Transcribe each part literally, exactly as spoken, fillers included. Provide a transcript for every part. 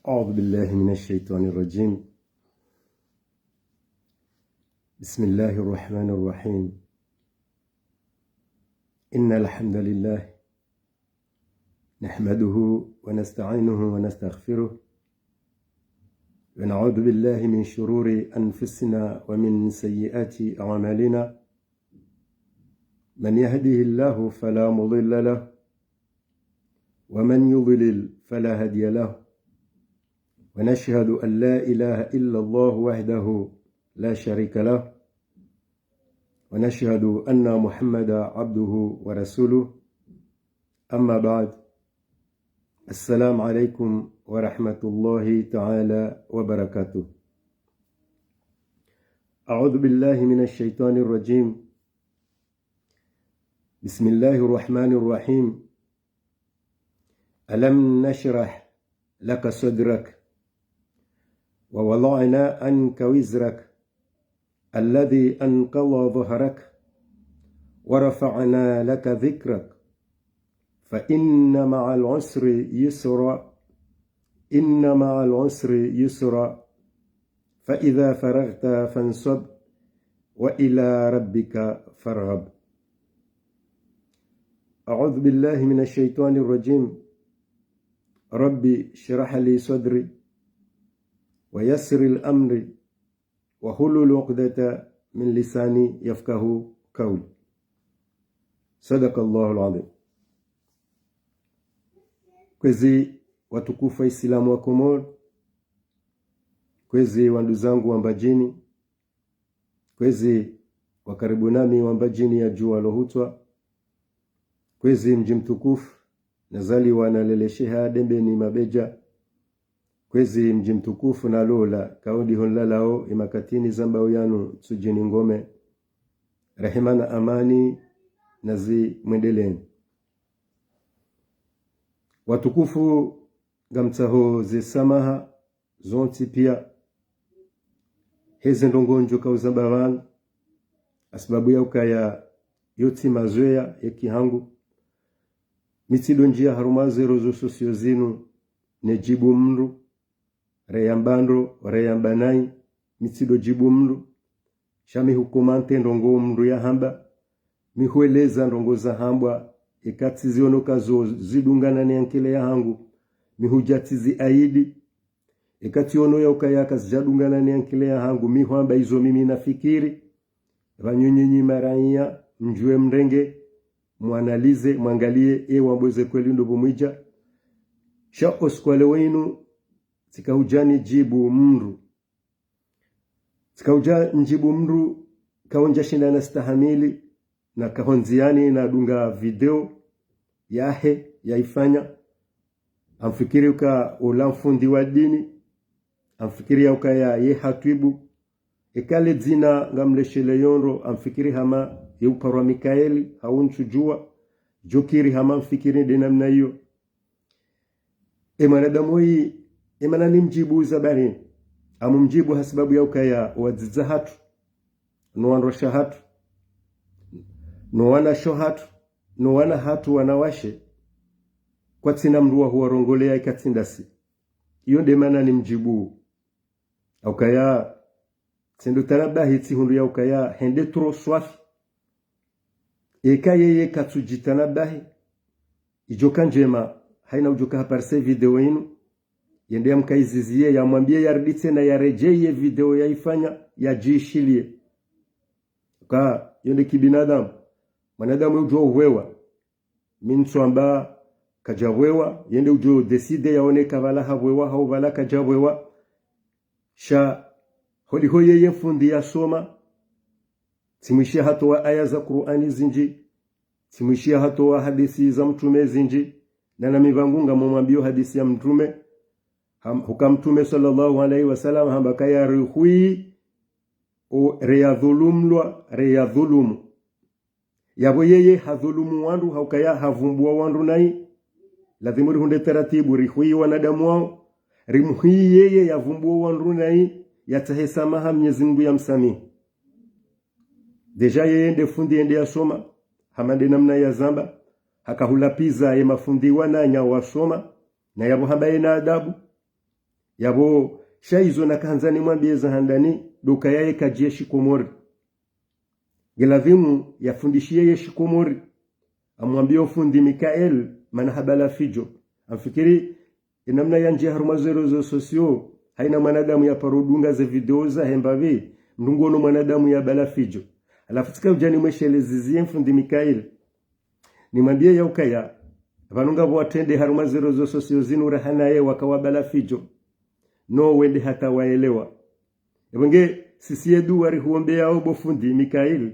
أعوذ بالله من الشيطان الرجيم. بسم الله الرحمن الرحيم. إن الحمد لله نحمده ونستعينه ونستغفره، ونعوذ بالله من شرور أنفسنا ومن سيئات أعمالنا. من يهده الله فلا مضل له، ومن يضلل فلا هادي له، ونشهد أن لا إله إلا الله وحده لا شريك له، ونشهد أن محمدا عبده ورسوله. أما بعد، السلام عليكم ورحمة الله تعالى وبركاته. أعوذ بالله من الشيطان الرجيم. بسم الله الرحمن الرحيم. ألم نشرح لك صدرك ووضعنا عنك وزرك الذي أنقض ظهرك ورفعنا لك ذكرك فإن مع العسر يسرا، إن مع العسر يسرا، فإذا فرغت فانصب وإلى ربك فارغب. أعوذ بالله من الشيطان الرجيم. رب اشرح لي صدري ويسر لي أمري واحلل عقدة من لساني يفقهوا قولي. صدق الله العظيم. Kwezi watukufu wa Islamu wa Komori, kwezi wanduzangu wa Mbadjini, kwezi wa karibu nami wa Mbadjini ya djuwa lohutswa, kwezi mdji mtukufu nazaliwa nalelesheha Dembeni Mabedja, kwezi mdji mtukufu nalola, kaudi honlalao imakatini zambao yanu Ntsudjini Ngome, rehema na amani nazimwendeleni. Watukufu, ngamtsaho ze samaha zontsi pia, heze ndrongoo ndjo kauzamba pvanu, hasibabu ya ukaya yotsi mazoea yeki hangu. Mi tsido ndjia harumwa ze réseaux sociaux zinu, nedjibu mndru, reyamba ndro, reyamba nayi, mi tsido djibu mndru. Sha mi hukomante ndrongoo mndru yahamba, mi hueleza ndrongoo zahambwa, eka tsiziono kazo zidungana ne ankili ya hangu, mi hudja tsiziaidi. Eka tsiono ya ukaya kazidjadungana ne ankili ya hangu, mi hwamba izo mimi nafikiri. Pvanu nyinyi maraiya, mdjuwe mrenge, mwanalize, mwangalie, e wambo ze kweli ndo pvo mwidja. Sha osiku wa leo inu, tsika udja nidjibu mndru. Tsika udja ndjibu mndru, kaondja shinda nastahamili, na kahondziani nadunga video yahe, yaifanya. Amfikiri uka ula mfundi wa dini, amfikiri ya ukaya ye hatwibu. Eka le dzina ngamlesheleo ndro, amfikiri hama ye uparwa Mikaeli, hau ntsudjuwa, djokiri hama mfikiri nde namna iyo. E mwanadamu oyi, e mana nimdjibu za barini. Amumdjibu hasibabu ya ukaya wadzadze hatru, no wandru washe hatru, no wanashe hatru, no wana hatru wanawashe, kwatsina mndru wa huwarongolea eka tsi ndasi. Iyo nde mana nimdjibu. Aukaya, tsindo tanabahi tsihundru ya ukaya hende tro swafi. Eka yeye katsudjitanabahi, idjoka ndjema, haina udjoka haparise video inu, yende yamkaizizie, yamwambie yaridi tsena yaredjeye video yaifanya, yadjishilie. Ka, yo nde kibinadamu, mwanadamu udjo uhwewa, mi ntswamba kadjahwewa, yende udjo décider yaone ka pvala hahwewa, hau pvala kadjahwewa. Sha, holiho yeye mfundi yasoma, tsimwishiya hatowa aya za Kur'ani zindji, tsimwishiya hatowa hadisi za mtrume zindji, na nami pvangu ngamumwambio hadisi ya mtrume, ham-, huka mtrume swallallahu alayhi wa sallam hamba kaya rihwi, o, reyadhulumlwa, reyadhulumu. Yapvo yeye hadhulumu wandru, haukaya havumbua wandru nayi, lazimu rihundre taratibu, rihwi wanadamu wao, rimhwi yeye yavumbua wandru nayi, yatsahe samaha Mnyezi Mungu yamsamihi. Déjà yeye nde fundi yende yasoma, hama nde namna yazamba, hakahulapviza ye mafundi wananya wasoma, na yapvo hamba yena adabu. Yapvo sha izo nakahandza nimwambiye za handani, ndo ukaya ye kadji ye shikomori. Ngeladhimu yafundishiye ye shikomori. Amwambiye o fundi Mikael, mana habala fidjo. Amfikiri, enamna yandjiya harumwa ze réseaux sociaux, haina mwanadamu yaparo dunga ze video zahe mbapvi, mndru nguono mwanadamu yabala fidjo. Halafu tsika udja nimwesheleze ziye mfundi Mikael. Nimwambiye ya ukaya, pvanu ngapvo watrende harumwa ze réseaux sociaux zinu raha naye waka wabala fidjo. No wende hata waelewa. Yapvo nge sisi ye dua rihuombeyao bo fundi Mikael.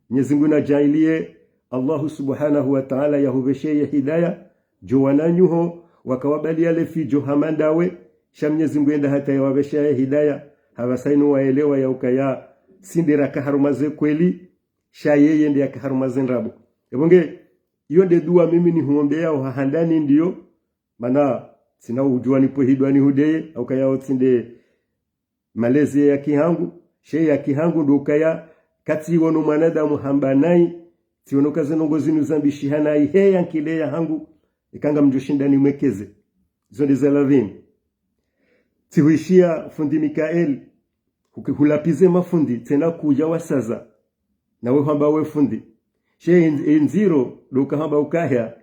Mnyezi Mngu nadjaaliye Allahu Subhanahu wa Ta'ala yahupvesheye hidaya, djo wananyaho, waka wabaliya le fidjo hama ndawe, sha Mnyezi Mngu yende hata yawapvesheye hidaya, hapvasa inu waelewa ya ukaya, tsi nde raka harumwa ze kweli, sha yeye nde yaka harumwa ze ndrabo. Yapvo nge, iyo nde dua mimi nihuombeyao ha handani ndiyo, mana tsina udjuwa nipvo hidwa nihudeye, ha ukaya o tsi nde malezi ya kihangu, she ya kihangu ndo ukaya, katsiono mwanadamu hamba nayi, tsiono ka ze ndrongo zinu zambishiha nayi, he ya nkile ya hangu, ika ngamdjo shinda nimwekeze. Izo nde za ladhimu. Tsihuishiya fundi Mikael, huki-, hulapvize mafundi, tsena kudja wasaza. Nawe hamba we fundi. She in-, indziro, ndo uka hamba ukaya,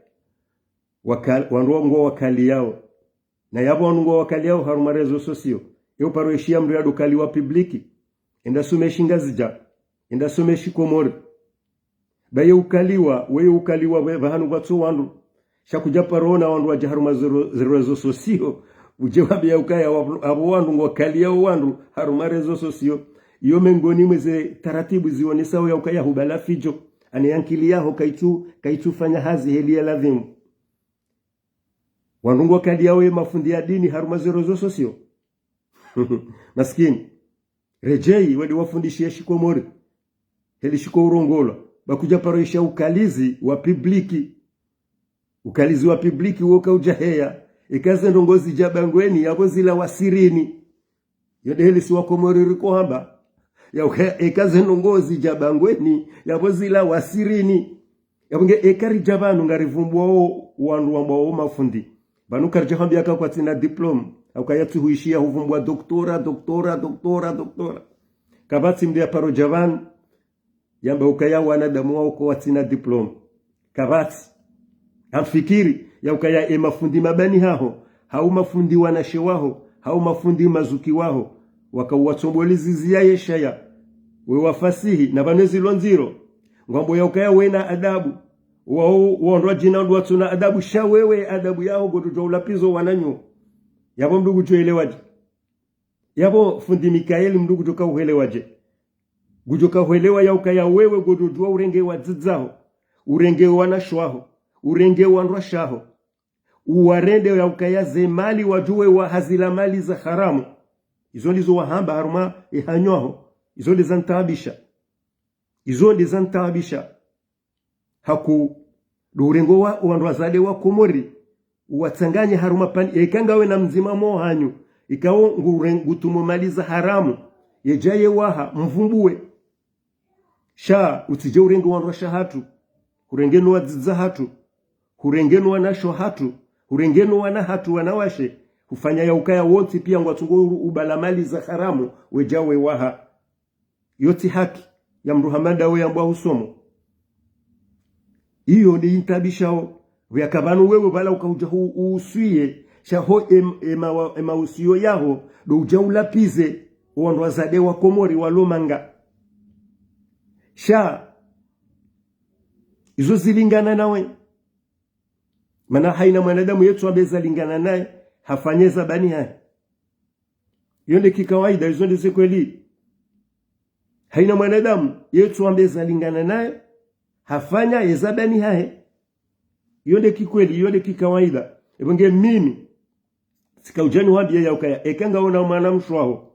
waka-, wandru ngwawakaliyao. Na yapvo wandru ngwawakaliyao harumwa réseaux sociaux. Ye uparo ishiya mndru yadokaliwa public. Enda some shingazidja. Enda some shikomori. Ba ye ukaliwa, weye ukaliwa pve-, pvahanu pvatso wandru. Sha kudja paro ona wandru wadja harumwa ze ré-, ze réseaux sociaux. Udje wambiya ukaya wa-, apvo wandru ngwawakaliyao wandru harumwa réseaux sociaux. Iyo mengoni mwe ze taratibu zionesao ya ukaya hubala fidjo. Ane ya nkili yaho kaitsu, kaitsufanya hazi heli ya ladhimu. Wandru ngwawakaliyao ye mafundi ya dini harumwa ze réseaux sociaux. Maskini. Redjeyi, wende wafundishiye shikomori. Heli shiko urongolwa. Ba kudja paro ishiya ukalizi wa public. Ukalizi wa public wo kaudja heya. Ika ze ndrongo zidja bangweni, yapvo zilawa sirini. Iyo nde heli si wakomori riko hamba. Ya uka-, eka ze ndrongo zidja bangweni, yapvo zilawa sirini. Yapvo nge eka ridja pvanu ngarivumbuwao wandru wambwao mafundi. Pvanu karidja hwambiya ka kwatsina diplôme. Ha ukaya tsihuishiya huvumbuwa doctorat, doctorat, doctorat, doctorat. Kapvatsi mndru yaparo dja pvanu yamba ukaya wanadamu wao kwatsina diplôme. Kapvatsi. Amfikiri ya ukaya e mafundi mabani haho, hau mafundi wanashe waho, hau mafundi mazuki waho, waka uwatsombo lizizi ya yeshaya, we wafasihi, na pvanu ezilo ndziro. Ngwambo ya ukaya wena adabu, wao wandru wadjina ndo watsuna adabu, sha wewe adabu yaho ngodjo djuwa ulapvize wananyaho. Yapvo mndru ngudjo elewa dje. Yapvo fundi Mikael mndru ngudjo ka uhelewa dje. Ngudjo ka uhelewa ya ukaya wewe ngodjo djuwa urenge wadzadze waho, urenge wanashe waho, urenge wandruwashe waho. Uwarende ya ukaya ze mali wadjuwe waha zila mali za haramu. Izo ndizo wahamba harumwa ehanyo yaho. Izo nde zantaabisha. Izo nde zantaabisha. Haku, ndo urengo wa, wandru wazade wa Komori, uwatsanganye harumwa pani, eka ngawe na mdzima mo hanyu, ikao ngure-, ngutumo mali za haramu, yedja yewaha, mvumbuwe. Sha, utsidje urenge wandruwashe wahatru, hurenge no wadzadze wahatru, hurenge no wanashe wahatru, hurenge no wana wahatru wanawashe, hufanya ya ukaya wontsi piya ngwatsungo u-, ubala mali za haramu, wedja wewaha. Iyo tsi haki ya mndru hama ndawe yambwa husomo. Iyo nde intaabishao. Pvuyaka pvanu wewe pvala uka udja hu-, uhusiye, sha ho em-, ema wa-, ema usiyo yaho, ndo udja ulapvize, wandru wazade wa Komori walo manga. Sha, izo zilingana nawe. Mana haina mwanadamu yetsu ambe zalingana naye, hafanye za bani hahe. Iyo nde kikawaida, izo nde ze kweli. Haina mwanadamu yetsu ambe zalingana naye, hafanya ye za bani hahe. Iyo nde kikweli, iyo nde kikawaida. Epvo nge mimi, tsika udja niwambiye ya ukaya, eka ngaona mwanamshe waho,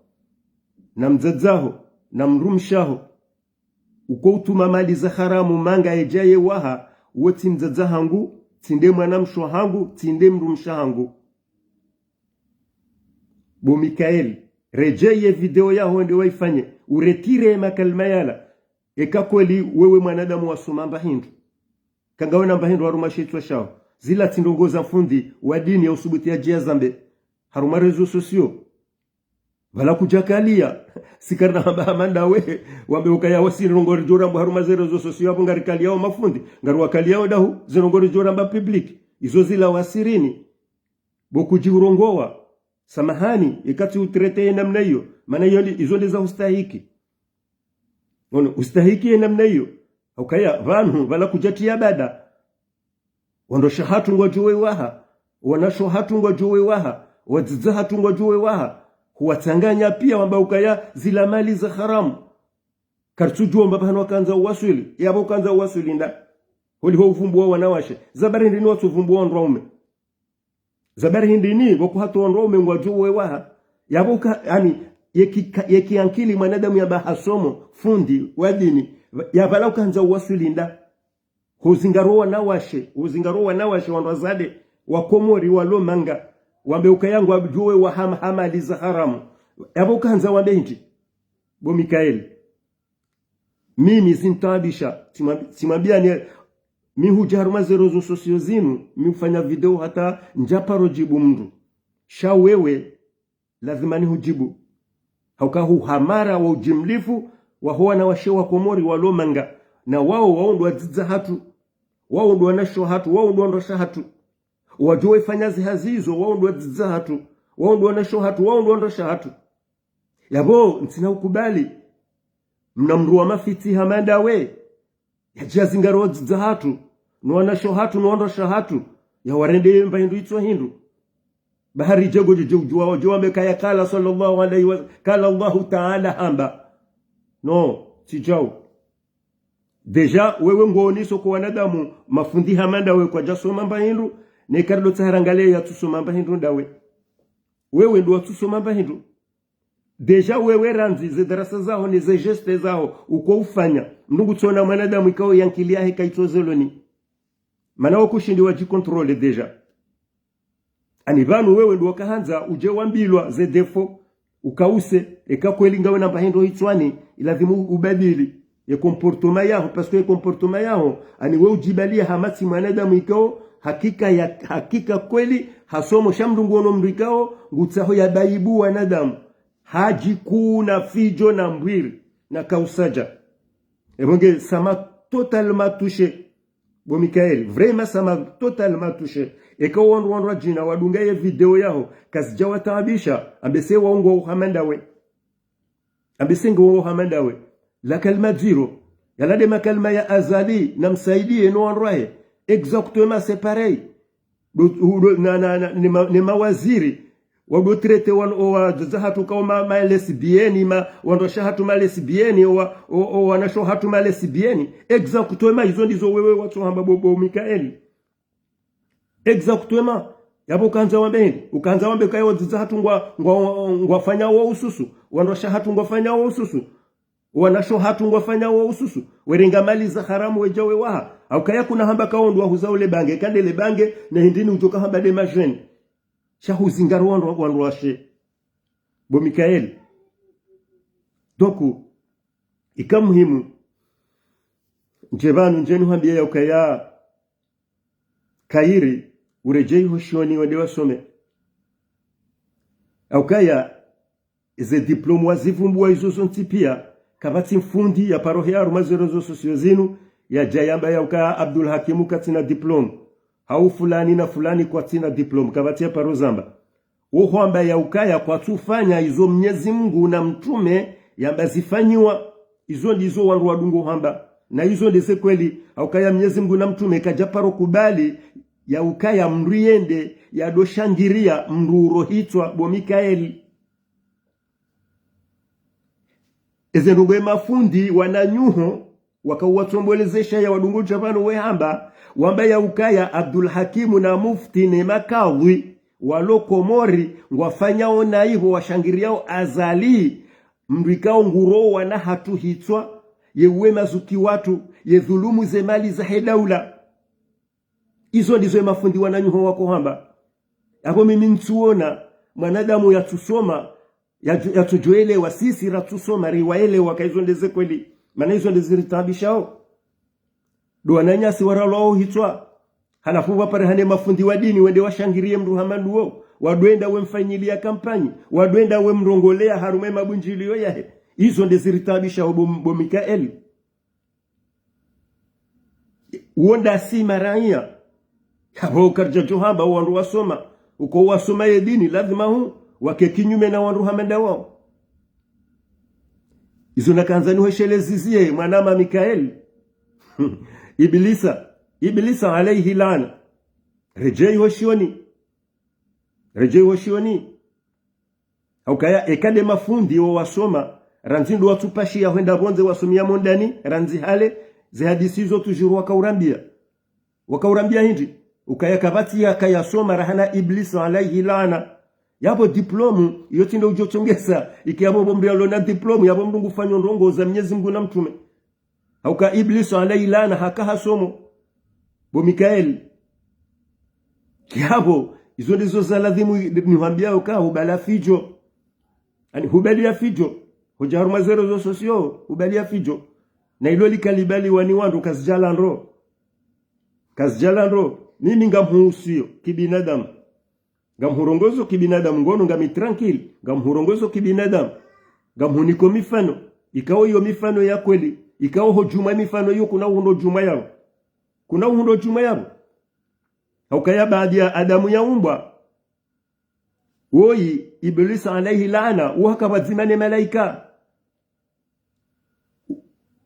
na mdzadze waho, na mdrumshe waho, uko utuma mali za haramu manga yedja yewaha, wo tsi mdzadze wahangu, tsi nde mwanamshe wahangu, tsi nde mdrumshe wahangu. Bo Mikael, redjeyi ye video yaho wende wayifanye, uretire makalima yala. Eka kweli wewe mwanadamu wasoma mba hindru. Ka ngawe na mba hindru harumwa she shitswa shaho. Zila tsi ndrongo za fundi wa dini ya usubuti yadje yazambe. harumwa réseaux sociaux. Pvala kudjakaliya, si karina hamba hama ndawe, wambe ukaya wasi ndrongoo ridjo ramba harumwa ze réseaux sociaux, apvo ngarikaliyawo mafundi, ngariwakaliyawo dahu, ze ndrongoo ridjo ramba public, izo zilawa sirini. Bo kudjiurongowa, samahani, yeka tsi utraité ye namna iyo, mana iyo ndi, izo nde za ustahiki. Ono, ustahiki ye namna iyo, ukaya, pvanu, pvala kudjatiya bada, wandru washe hatru ngwadjo wewaha, wanashe hatru ngwadjo wewaha, wadzadze hatru ngwadjo wewaha, huwatsanganya piya wamba ukaya zila mali za haramu. Karitsudjuwa mba pvahanu wakandza uwaswili, yapvo ukandza uwaswili nda. Holiho uvumbuwa wanawashe, za bari ndini watsuvumbuwa wandru waume. Za bari hindrini, pvoko hata wandru waume ngwadjo wewaha. Yapvo uka, ani, yeki, yeki ankili mwanadamu yamba hasomo, fundi, wa dini, ya pvala ukandza uwaswili nda. Huzingaro wanawashe, huzingaro wanawashe wandru wadzadze, wa Komori, walo manga, wambe ukaya ngwadjo wewaha hama, hama mali za haramu. Yapvo ukandza wambe hindri. Bo Mikaeli. Mimi zintaabisha, tsimwambi-, tsimwambiyani, mi hudja harumwa ze réseaux sociaux zinu, mi hufanya video hata ndjaparo djibu mndru. Sha wewe, lazima nihudjibu. Hauka hu hamara wa udjimlifu, waho wanawashe wa Komori walo manga. Na wao, wao ndo wadzadze hatru, wao ndo wanashe hatru, wao ndo wandru washe hatru. Wadjo wefanya ze hazi izo, wao ndo wadzadze hatru, wao ndo wanashe hatru, wao ndo wandru washe hatru. Yapvo, ntsina ukubali. Mna mndru wa mafitsi hama ndawe. Yadja zingaro wadzadze hatru, no wanashe hatru, no wandru washe hatru. Yawarende mba hindru itswa hindru. Bahari djego dje udjuwa, wadjo wambe kaya kala sallallahu alayhi wa, kala Allahu Ta'ala hamba. No, tsi djau. Déjà, wewe ngoniso ko wanadamu, mafundi hama ndawe kwadjasoma mba hindru, ne karido tsaha rangale yatsusoma mba hindru ndawe. Wewe ndo watsusoma mba hindru. Déjà wewe randzi, ze darasa zaho, ne ze geste zaho, uko ufanya. Mndru ngutsona mwanadamu ikao ye ankili yahe kaitsozeloni. Mana wakushindi wadjicontrôler déjà. Ani pvanu wewe ndo wakahandza udje wambilwa ze défaut, ukause, eka kweli ngawe na mba hindru hitswani, ilazimu ubadili ye comportement yaho, parce que ye comportement yaho, ani we udjibaliya hama tsi mwanadamu ikao, hakika ya, hakika kweli, hasomo sha mndru nguono mndru ikao, ngutsaho ya bayibu wanadamu. Hadjikuna fidjo na mbwiri, na kausadja. Epvo nge ça m'a totalement touché. Bo Mikaeli, vraiment ça m'a totalement touché. Eka wandru wandru wadjina wadunga ye video yaho, kazidja wataabisha, ambe se wao ngwao hama ndawe. Ambe se ngwao hama ndawe. La kalima dziro, yala nde makalima ya Azali, na Msaidie no wandru wahe. Exactement, c'est pareil. Do, do, na, na, na, ne ma, ne mawaziri, wado traité wan-, o wadzadze hatru kao ma, ma lesbiennes, ma, wandru washe hatru ma lesbiennes, o wa, o, o wanashe hatru ma lesbiennes. Exactement, izo ndizo wewe watsohamba bo, bo Mikaeli. Exactement. Yapvo ukandza wambe hindri, ukandza wambe kaya wadzadze hatru ngwa, ngwa, ngwafanya wo ususu, wandru washe hatru ngwafanya wo ususu. Wanashe hatru ngwafanya wo ususu, werenga mali za haramu wedja wewaha. Haukaya kuna hamba kao ndo wahuza ule bange, kande le bange, na hindrini udjoka hamba nde madjeni. Sha huzingaro wandru, wandru washe. Bo Mikaeli. Donc, ika muhimu, ndje pvanu ndje nuhambiye yaukaya, kayiri, uredjeyi ho shioni wende wasome. Haukaya, ze diplôme wazivumbuwa izo zontsi piya, kapvatsi mfundi ya paro heya harumwa ze réseaux sociaux zinu, yadja yamba yauka Abdul Hakimu katsina diplôme. Hau fulani na fulani kwatsina diplôme, kapvatsi ya paro zamba. Wo hwamba yaukaya kwatsufanya izo Mnyezi Mungu na mtrume yamba zifanyiwa, izo ndizo wandru wadungo hamba. Na izo nde ze kweli, haukaya Mnyezi Mungu na mtrume kadja paro kubali, yaukaya mndru yende, yado shangiriya mndru urohitswa bo Mikaeli. Eze ndrongoo ye mafundi wananyuho, waka uwatsombolezesha ya wadungo dja pvanu wehamba, wamba yaukaya Abdul Hakimu na mufti ne makadhwi walo Komori, ngwafanyao na iho washangiriyao Azali, mndru ikao ngurowa wana hatru hitswa, ye uwe mazuki watru, ye dhulumu ze mali zahe daula. Izo ndizo ye mafundi wananyuho wako hamba. Yapvo mimi ntsuona mwanadamu yatsusoma, yatsu-, yatsudjoelewa, sisi ratsusoma, riwaelewa ka izo nde ze kweli. Mana izo nde ziritaabishao. Ndo wananyasi waralwao hitswa. Halafu pvapare hane mafundi wa dini wende washangiriye mndru hama nduwo. Wandrwenda wemfanyilia kampanyi, wandrwenda wemrongoleya harumwa emabundjiliyo yahe. Izo nde ziritaabishao bo, bo Mikaeli. Wo ndasi maraiya. Hapvo karidjadjo hamba wandru wasoma. Uka wasoma ye dini, lazima hu, wake kinyume na wandru hama nda wao. Izo nakandza nihwesheleze ziye, mwanama Mikaeli. Ibilisa, Ibilisa alaihi laana. Redjeyi ho shioni. Redjeyi ho shioni. Haukaya eka nde mafundi wo wasoma, randzi ndo watsupashiya hwenda pvondze wasomia mondani, randzi hale, ze hadisi izo tujuru wakaurambia. Wakaurambia hindri, ukaya kapvatsi yakayasoma rahana Iblisa alaihi laana. Yapvo diplôme, iyo tsi ndo udjo tsongeza, iki yapvo bo mndru yalona diplôme, yapvo mndru ngufanyo ndrongoo za Mnyezi Mngu na mtrume. Hauka Iblisa alaihi laana haka hasomo. Bo Mikaeli. Yapvo, izo ndizo za ladhimu nihwambiao ka hubala fidjo. Ani hubaliya fidjo. Hudja harumwa ze réseaux sociaux, hubaliya fidjo. Na ilo lika libaliwa ni wandru kazidjala ndro. Kazidjala ndro. Mimi ngamhusiyo kibinadamu. Ngamhurongozo kibinadamu, ngono ngami tranquille. Ngamhurongozo kibinadamu. Ngamhuniko mifano. Ikao iyo mifano ya kweli. Ikao ho djumwa mifano iyo kuna uhundro djumwa yapvo. Kuna uhundro djumwa yapvo. Haukaya baada ya Adamu yaumbwa. Woyi, Iblisa alaihi laana, wo haka pvwadzima ne malaika.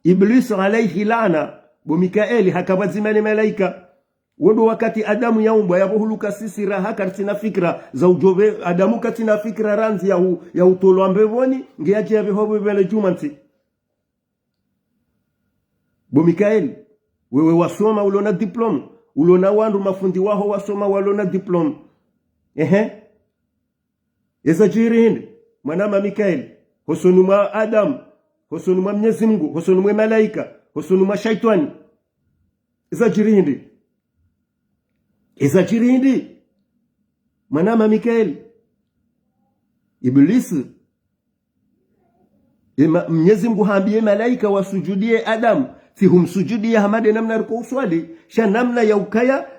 Iblisa alaihi laana, bo Mikaeli haka pvwadzima ne malaika. Wo ndo wakati Adamu yaumbwa, yapvo huluka sisi raha karitsina fikira za udjo pve, Adamu katsina fikira randzi ya hu, ya utolwa mbepvoni, nge yadje yapve ho pvepvele djumwa ntsi. Bo Mikaeli, wewe wasoma ulona diplôme, ulona wandru mafundi waho wasoma walona diplôme. Ehe. Eza djiri hindri, mwanama Mikaeli, hosoni mwa Adamu, hosoni mwa Mnyezi Mngu, hosoni mwe malaika, hosoni mwa shaitwani. Eza djiri hindri. Eza djiri hindri, mwanama Mikaeli. Iblisi. Ema, Mnyezi Mngu hambiye malaika wasujudiye Adamu, tsi humsujudiya hama nde namna riko uswali, sha namna ya ukaya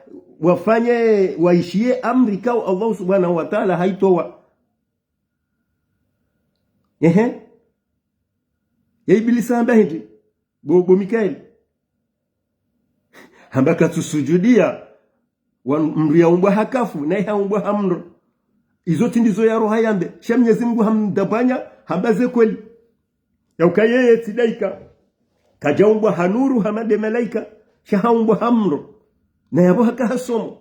wafanye, waishiye amri kao Allah subhanahu wa taala haitowa. Ehe. Ya Iblisa hamba hindri, bo, bo Mikaeli. Hamba katsusujudiya wa mndru yaumbwa ha kafu, naye haumbwa ha mndro. Izo tsi ndizo ya roha yambe. Sha Mnyezi Mngu hamdabanya, hamba ze kweli. Yauka yeye tsi daika. Kadjaumbwa ha nuru hama nde malaika, sha haumbwa ha mndro. Na yapvo haka hasomo.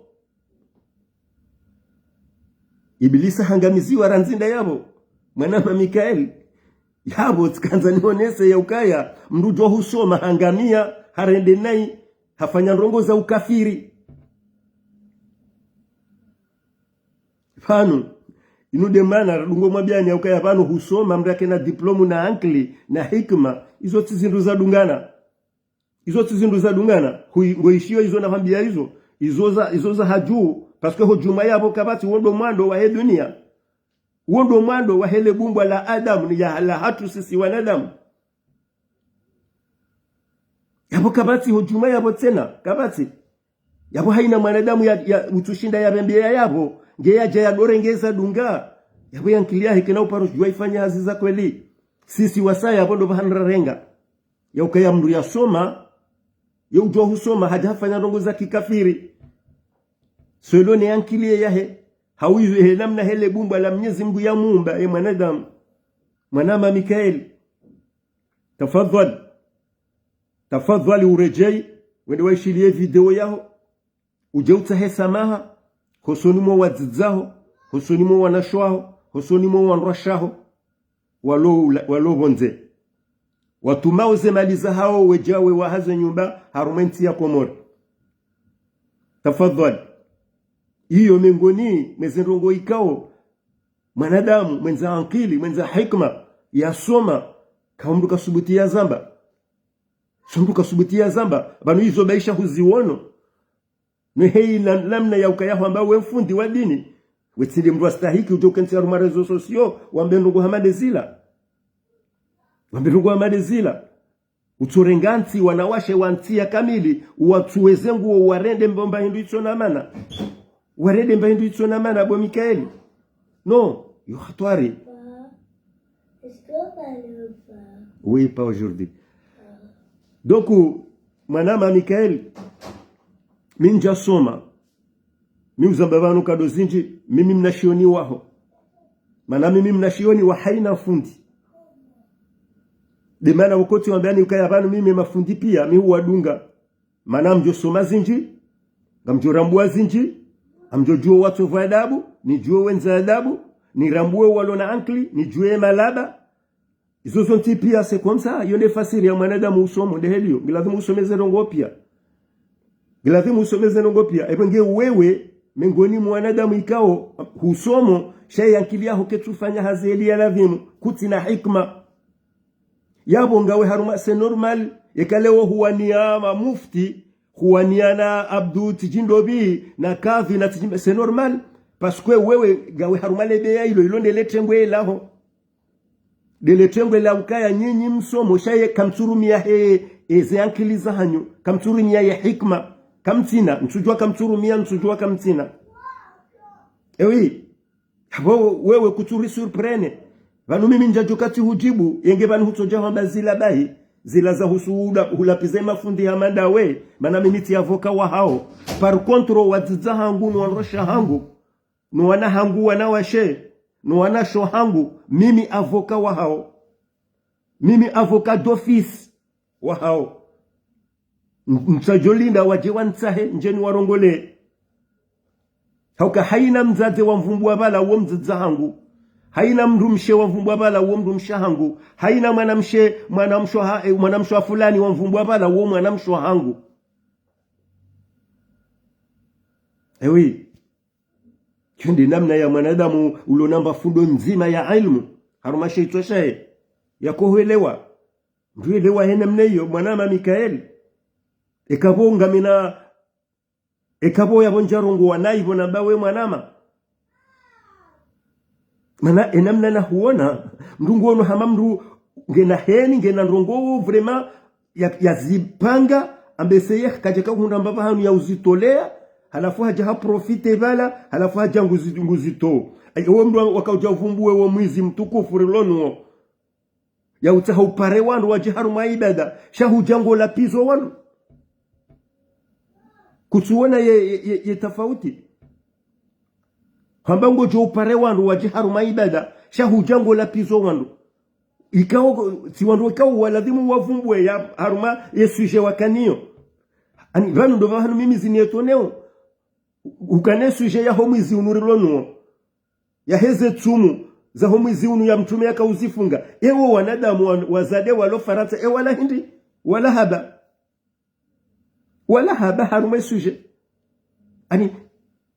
Iblisa hangamiziwa randzi nda yapvo, mwanama Mikaeli. Yapvo tsikandza nionese ya ukaya, mndru djo husoma hangamiya, harende nayi, hafanya ndrongoo za ukafiri. Pvanu, inu nde mana radungo mwambiani ya ukaya pvanu husoma, mndru yakena diplôme na ankili, na hikima, izo tsi zindru zadungana. Izo tsi zindru zadungana, hui, ngoishiyo izo nahwambiya izo, izo za, izo za hadju, parce que ho djumwa yapvo kapvatsi wo ndo mwando wahe duniya. Wo ndo mwando wahe le bumbwa la Adamu, ni ya, la hatru sisi wanadamu. Yapvo kapvatsi ho djumwa yapvo tsena, kapvatsi. Yapvo haina mwanadamu ya, ya, utsushinda ya pvembeya yapvo, nge yadja ya dorengeza dunga. Yapvo ye ankili yahe kena uparo djuwa ifanya hazi za kweli. Sisi wasaya yapvo ndo pvahanu rarenga. Ya ukaya mndru yasoma, ye udjuwa husoma, hadja hafanya ndrongoo za kikafiri. Swelo ne ankili ye yahe, hauizo he namna he le bumbwa la Mnyezi Mngu yamuumba, ye mwanadamu. Mwanama Mikaeli. Tafadhwali. Tafadhwali uredjeyi, wende waishiliye video yaho. Udje utsahe samaha, hosoni mwa wadzadze waho, hosoni mwa wanashe waho, hosoni mwa wandru washe waho, walo ula-, walo pvondze. Watumao ze mali zahawo wedja wewaha ze nyumba harumwa entsi ya Komori. Tafadhwali. Iyo mengoni mwa ze ndrongoo ikao mwanadamu, mwendza ankili, mwendza hikima, yasoma, ka mndru kasubuti yazamba. Tsi mndru kasubuti yazamba, pvanu izo baisha huziwono. No heyi na-, namna ya ukaya hwamba we mfundi wa dini, we tsi nde mndru astahiki udjo ukentsi harumwa réseaux sociaux, wambe ndrongoo hama nde zila. Wambe ndrongoo hama nde zila. Utsorenga ntsi wanawashe wa ntsi ya kamili, uwatsuweze nguo warende mba hindru itsona mana. Warende mba hindru itsona mana, bo Mikaeli. Non, yo hatwari. Oui, pas aujourd'hui. Donc, mwanama Mikael, mi ndjasoma. Mi uzamba pvanu nkado zindji, mimi mnashioni waho. Mana mimi mnashioni wa haina fundi. Nde mana wakati wambiani ukaya pvanu mimi mafundi pia, mi huwadunga. Mana ngamdjosoma zindji, ngamdjorambua zindji, ngamdjodjuo watsovu adabu, nidjuo wendza adabu, nirambue walo na ankili, nidjuo malaba. Izo zontsi pia c'est comme ça, yo nde fasiri ya mwanadamu usomo, nde heliyo, ngilazimu usome ze ndrongoo pia. Ngilazimu usome ze ndrongoo pia, epvo nge wewe, mengoni mwa wanadamu ikao, husomo, sha ye ankili yaho ketsufanya hazi heli ya lazimu, kutsina hikma. Yapvo ngawe harumwa, c'est normal. Eka leo huwania mamufti, huwania na Abdu Tijindobi, na Kadhi na Tijimba, c'est normal. Parce que wewe ngawe harumwa le beya ilo, ilo nde le tengwe laho. Nde le tengwe la ukaya nyinyi msomo, sha ye kamtsurumia he, eze ankili zahanyu, kamtsurumia ye hikma, kamtsina, ntsudjua kamtsurumia, ntsudjua kamtsina. Eh oui. Apvo wewe kutsuri surprendre. Pvanu mimi ndjadjo katsi hudjibu, yenge pvanu hutsodja hwamba zila bahi, zila za husuda, hulapviza mafundi hama ndawe, mana mimi tsi avocat wahao. Par contre, wadzadze hangu, no wandru washe hangu, no wana hangu, wanawashe, no wanasho hangu, mimi avocat wahao. Mimi avocat d'office wahao. N-, ntsadjolinda wadje wantsahe, ndjeni warongole. Hauka haina mdzadze wa mvumbua pvala wo mdzadze hangu. Haina mdrumshe wa mvumbua pvala wo mdrumshe hangu. Haina mwanamshe, mwanamshe ha, eh, mwanamshe wa fulani wa mvumbua pvala wo mwanamshe hangu. Eh oui. Yo nde namna ya mwanadamu ulo namba fundo ndzima ya ilmu. Harumwa she itswa shahe. Yakohwelewa. Ndruelewa he namna iyo, mwanama Mikael. Eka pvo ngamina, eka pvo yapvo ndjarongowa nayi pvo namba we mwanama. Mana enamna nahuona, mndru nguono hama mndru ngena heni, ngena ndrongoo, vraiment, ya, yazipanga, ambeseye kadjaka hundra mbapvi hanu ya uzitolea, halafu hadja haprofite pvala, halafu hadja nguzi-, nguzito. Ayi, owo mndru wakaudja uvumbue wo mwizi mtukufu rilonuwo. Ya utsaha upare wandru wadje harumwa ibada, sha hudja ngolapvizo wandru. Kutsuona ye, ye, ye, ye tafauti. Hamba ngodjo upare wandru wadje harumwa ibada, sha hudja ngolapvizo wandru. Ikao, tsi wandru ikao walazimu wavumbue ya harumwa ye sujet wakaniyo. Ani, pvanu ndo pvahanu mimi ziniyetoneo. Ukane sujet ya ho mwizi unu rilonuwo. Yaheze tsumu za ho mwizi unu ya mtrume yakauzifunga. Ewo wanadamu wa, wazade walo Farantsa, ewo wala hindri, wala haba. Wala haba harumwa ye sujet. Ani,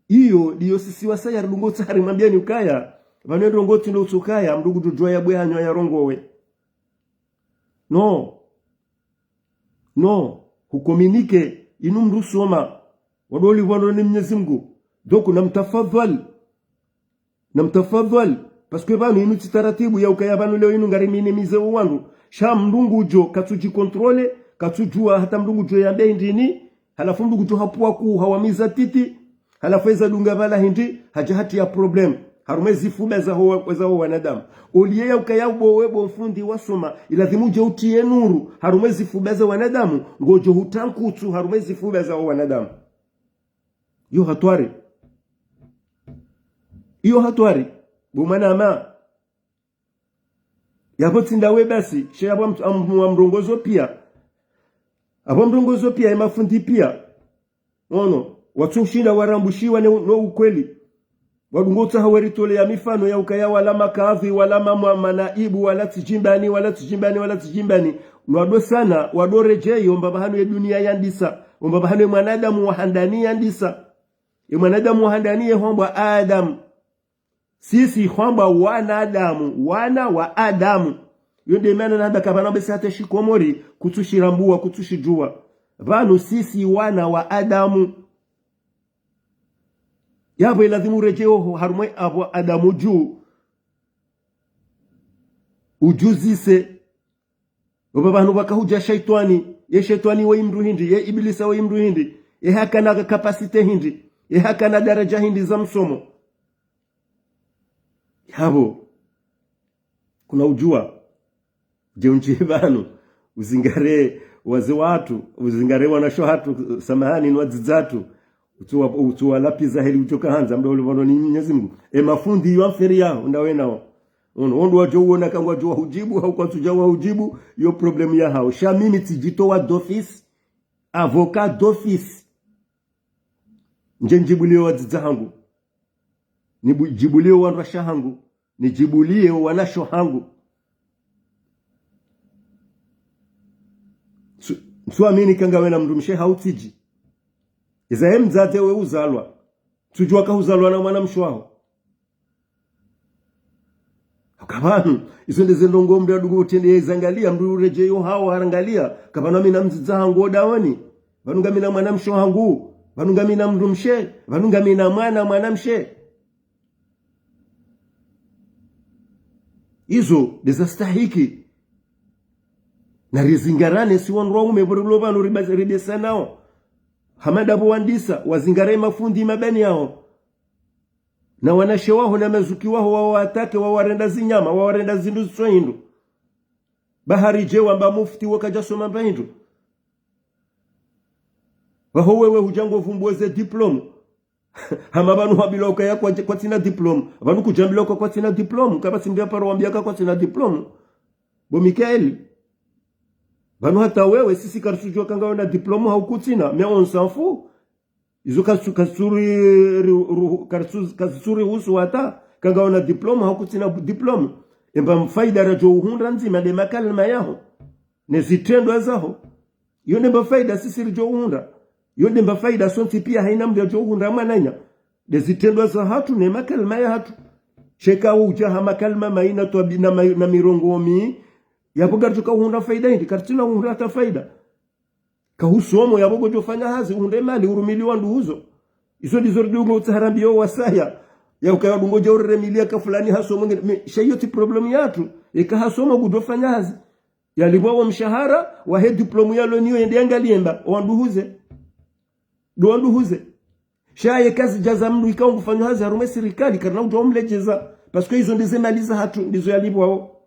iyo, ndiyo sisi wasaya ridungo tsaha rimwambiani ukaya, pvanu ndrongoo tsi ndo utsukaya, mndru ngudjodjua ya bwe hanywa ya rongowe. Non. Non. Hukominike, inu mndru soma. Wadoli wandro ni Mnyezi Mngu. Donc, namtafadhwali. Namtafadhwali, parce que pvanu inu tsi taratibu ya ukaya pvanu leo inu ngari minimize wo wandru. Sha mndru ngudjo, katsudjikontrole, katsudjua hata mndru ngudjo yambe hindrini, halafu mndru ngudjo hapvua kuhawamiza titi, halafu eza dunga pvala hindri, hadja hatriya problème. Harumwa ezifuba za ho, za ho wanadamu. Oliye ya ukaya ubowe bo mfundi wasoma, ilazimu udje utriye nuru, harumwa ezifuba za wanadamu, ngodjo hutra nkutsu, harumwa ezifuba za ho wanadamu. Iyo hatwari. Iyo hatwari. Bo mwanama. Yapvo tsi ndawe basi, sha yapvo am-, am-, wa mrongozo pia. Apvo mrongozo pia, ye mafundi pia. Ono, watsushinda warambushiwa ne, no ukweli. Wadungo utsaha weritolea mifano ya ukaya wala makadhi, wala ma-, ma-, manaibu, wala Tijimba ni, wala Tijimba ni, wala Tijimba ni. Nwado sana, wado redjeyi, omba pvahanu ye dunia yandisa. Omba pvahanu ye mwanadamu wa handani yandisa. Ye mwanadamu wa handani ye hombwa Adam. Sisi hombwa wanadamu, wana wa Adamu. Yo nde mana nahamba kapvana besi hata shikomori, kutsushirambua, kutsushidjua. Pvanu sisi wana wa Adamu. Yapvo ilazimu uredjeyi oho harumwa apvo Adamu dju. Udjuzise. Opva pvanu pvaka hudja shaitwani. Ye shaitwani wo mndru hindri, ye ibilisa wo mndru hindri. Ye hakana capacité hindri. Ye hakana daraja hindri za msomo. Hapvo, kuna udjuwa, dje undji pvanu, uzingare wazee wahatru, uzingare wanashe wahatru, samahani, ni wadzadze wahatru, utsuwa, utsuwalapviza heli udjoka handza, mdru ule pvanu ni Mnyezi Mngu. E mafundi yo affaire yaho, ndawe nawo. Ono, wandru wadjo uona ka ngwadjo wahudjibu, hau kwatsudja wahudjibu, yo problème yahawo. Sha mimi tsidjitowa d'office, avocat d'office. Ndje ndjibuliye wadzadze wahangu. Nibu-, djibuliye wandrasha hangu. Nidjibuliye wanashe wahangu. Tsu-, tsuamini ka ngawe na mdrumshe hau tsidji. Iza ye mdzadze we uzalwa. Tsudjuwa ka uzalwa na mwanamshe waho. Haka pvanu, izo nde ze ndrongoo mdru yadungo utrende ya izangalia, mdru uredjeyo hawo harangalia, ka pvanu ngamina mdzadze wahangu o dahoni, pvanu ngamina mwanamshe wahangu, pvanu ngamina mdrumshe, pvanu ngamina mwana mwanamshe. Izo nde zastahiki. Na rizingarane si wandru waume pvo rilo pvanu riba-, ribesanao. Hama ndapvo wandisa, wazingare mafundi mabani yaho. Na wanashe waho na mazuki waho wawaatake, wawarenda zinyama, wawarenda zindru zitso hindru. Bahari dje wamba mufti wo kadjasoma mba hindru. Waho wewe hudja ngo vumbuwe ze diplôme. Hama pvanu hwambilwa ukaya kwa, kwatsina diplôme. Pvanu kudjambilwa uka kwatsina diplôme. Kapvatsi mdru yaparo wambia ka kwatsina diplôme. Bo Mikael. Pvanu hata wewe, sisi karitsudjuwa ka ngawe na diplôme hau kutsina. Mais on s'en fout. Izo kazitsu-, kazitsuri-, ri-, ru-, karitsu-, kazitsurihusu hata, ka ngawe na diplôme, hau kutsina diplôme. Emba faida radjo uhundra ndzima nde makalima yaho. Ne zitrendwa zaho. Yo nde mba faida sisi ridjo uhundra. Yo nde mba faida sontsi pia haina mdru yadjo uhundra mwananya. Nde zitrendwa zahatru ne makalima yahatru. Sha eka udja ha makalima mayi na twabi-, na ma-, na mirongoo miyi. Yapvo karitsuka uhundra faida hindri, karitsina uhundra hata faida. Ka husomo yapvo ngodjo fanya hazi, uhundre mali, urumiliwa nduhuzo. Izo ndizo ridungo utsaharambi yo wasaya. Ya ukaya dungo dja urere mili ya ka fulani hasomo nge, me, sha iyo tsi problème yahatru. Eka hasomo ngudjo fanya hazi. Yalipvwa wo mshahara, wahe diplôme yalo nayo yende yangaliye mba, wanduhuze. Ndo wanduhuze. Sha ye kazi djaza mdru ikao ngufanyo hazi harumwa ye sirikali, karina udjo umledjeza. Parce que izo nde ze mali zahatru, ndizo yalipvwao.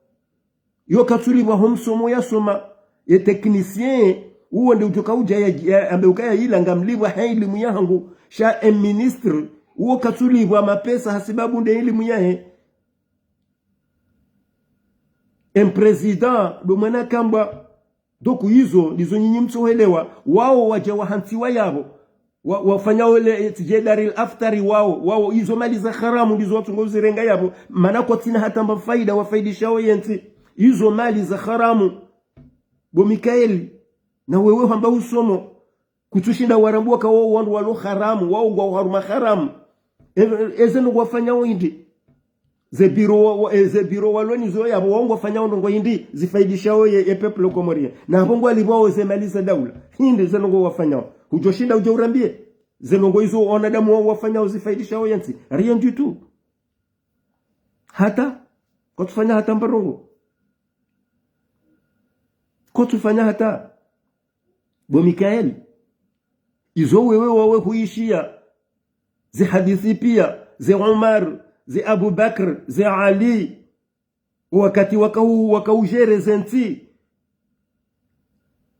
Yo katsulipvwa ho msomo yasoma, ye technicien, uwo nde udjoka udja ya, ya, ambe ukaya ila ngamlipvwa ha ilimu yahangu, sha e ministre, uwo katsulipvwa mapesa hasibabu nde ilimu yahe. E président, ndo mwana kambwa, donc izo, ndizo nyinyi mtsohelewa, wao wadja wahantsiwa yapvo. Wa-, wafanya ole, eh, tsidje daril aftari wao, wao izo mali za haramu ndizo watsungo uzirenga yapvo, mana kwatsina hata mba faida wafaidishao yentsi. Izo mali za haramu. Bo Mikael, na wewe hamba usomo, kutsushinda warambua ka wao wandru walo haramu, wao ngwao harumwa haramu. E-, e-, eze ndrongoo wafanyao hindri. Ze biro wa, wa, e, ze biro walo nazo yapvo, wao ngwafanyao ndrongoo hindri, zifaidishao ye, ye peuple comorien. Na pvo ngwalipvwao ze mali za daula. Hindri ze ndrongoo wafanyao. Hudjoshinda udje urambie. Ze ndrongoo izo wanadamu wao wafanyao zifaidishao yentsi. Rien du tout. Hata, kwatsufanya hata mba ndrongoo. Kwatsufanya hata. Bo Mikael, izo wewe wawe huishiya, ze hadisi pia, ze Umar, ze Abu Bakr, ze Ali, wakati wakau-, wakaujere ze ntsi.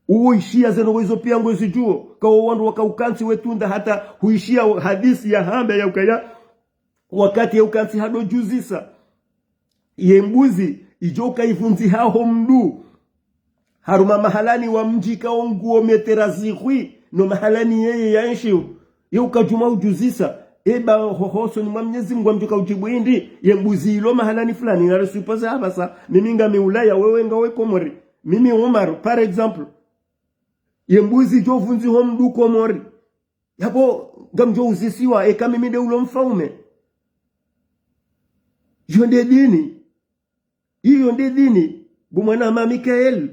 Uwo ishiya ze ndrongoo izo pia ngwezidjuo, ka wo wandru wakaukantsi wetunda hata huishiya hadisi yahamba ya ukaya, wakati ya ukantsi hado djuzisa. Ye mbuzi, idjo uka ivundziha ho mdru. Harumwa mahalani wa mdji ka wo nguo metera zihwi, no mahalani yeye yaenshio. Ye uka djuma udjuzisa. Eba ho hosoni mwa Mnyezi Mngu ngamdjoka udjibu hindri, ye mbuzi ilo mahalani fulani, na resupose hapvasa, mimi ngami Ulaya, wewe ngawe Komori. Mimi Umar, par exemple. Ye mbuzi idjo vundziha ho mdru Komori. Yapvo ngamdjo uzisiwa, eka mimi nde ulo mfaume. Iyo nde dini. Iyo nde dini. Bo mwanama Mikael.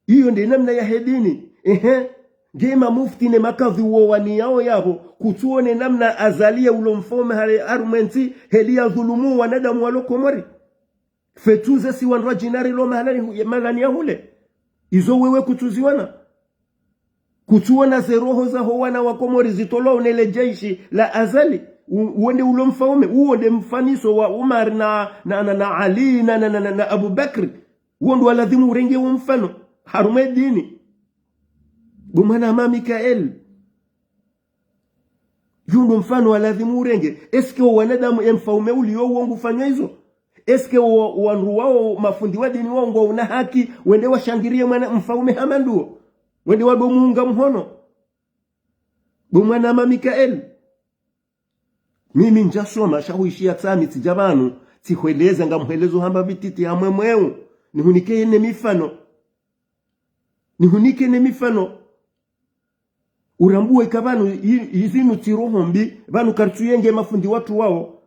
Iyo nde namna yahe dini. Ehe. Nge mamufti ne makadhi wo waniyao yapvo. Kutsuone namna Azali ye ulo mfaume hale harumwa entsi. Heli yadhulumu wanadamu walo Komori. Fetsuze si wandru wa djinari lo mahalani hu-, mahalani ya hule. Izo wewe kutsuziona. Kutsuona ze roho zaho wana wa Komori zitolwao ne le jeshi la Azali. U-, uwo nde ulo mfaume, uwo nde mfaniso wa Umar na, na, na, na Ali na, na, na, na, na Abu Bakri. Uwo ndo waladhimu urenge wo mfano harumwa ye dini. Bo mwanama Mikael. Yo ndo mfano waladhimu urenge. Est-ce que wo wanadamu, ye mfaume uliyo uwo ngufanya izo? Est-ce que wo, wandru wawo, mafundi wa dini wawo ngwauna haki wende washangiriye mwana mfaume hama nduwo? Wende wado muunga mhono? Bo mwanama Mikael. Mimi ndjasoma, sha huishiya tsami, tsidja pvanu, tsihweleza, ngamhwelezo hamba pvititi hamwe mweu. Nihunike ne mifano. Nihunike ne mifano. Urambuwe ka pvanu, i-, izinu tsi roho mbi, pvanu karitsuyenge mafundi watru wawo.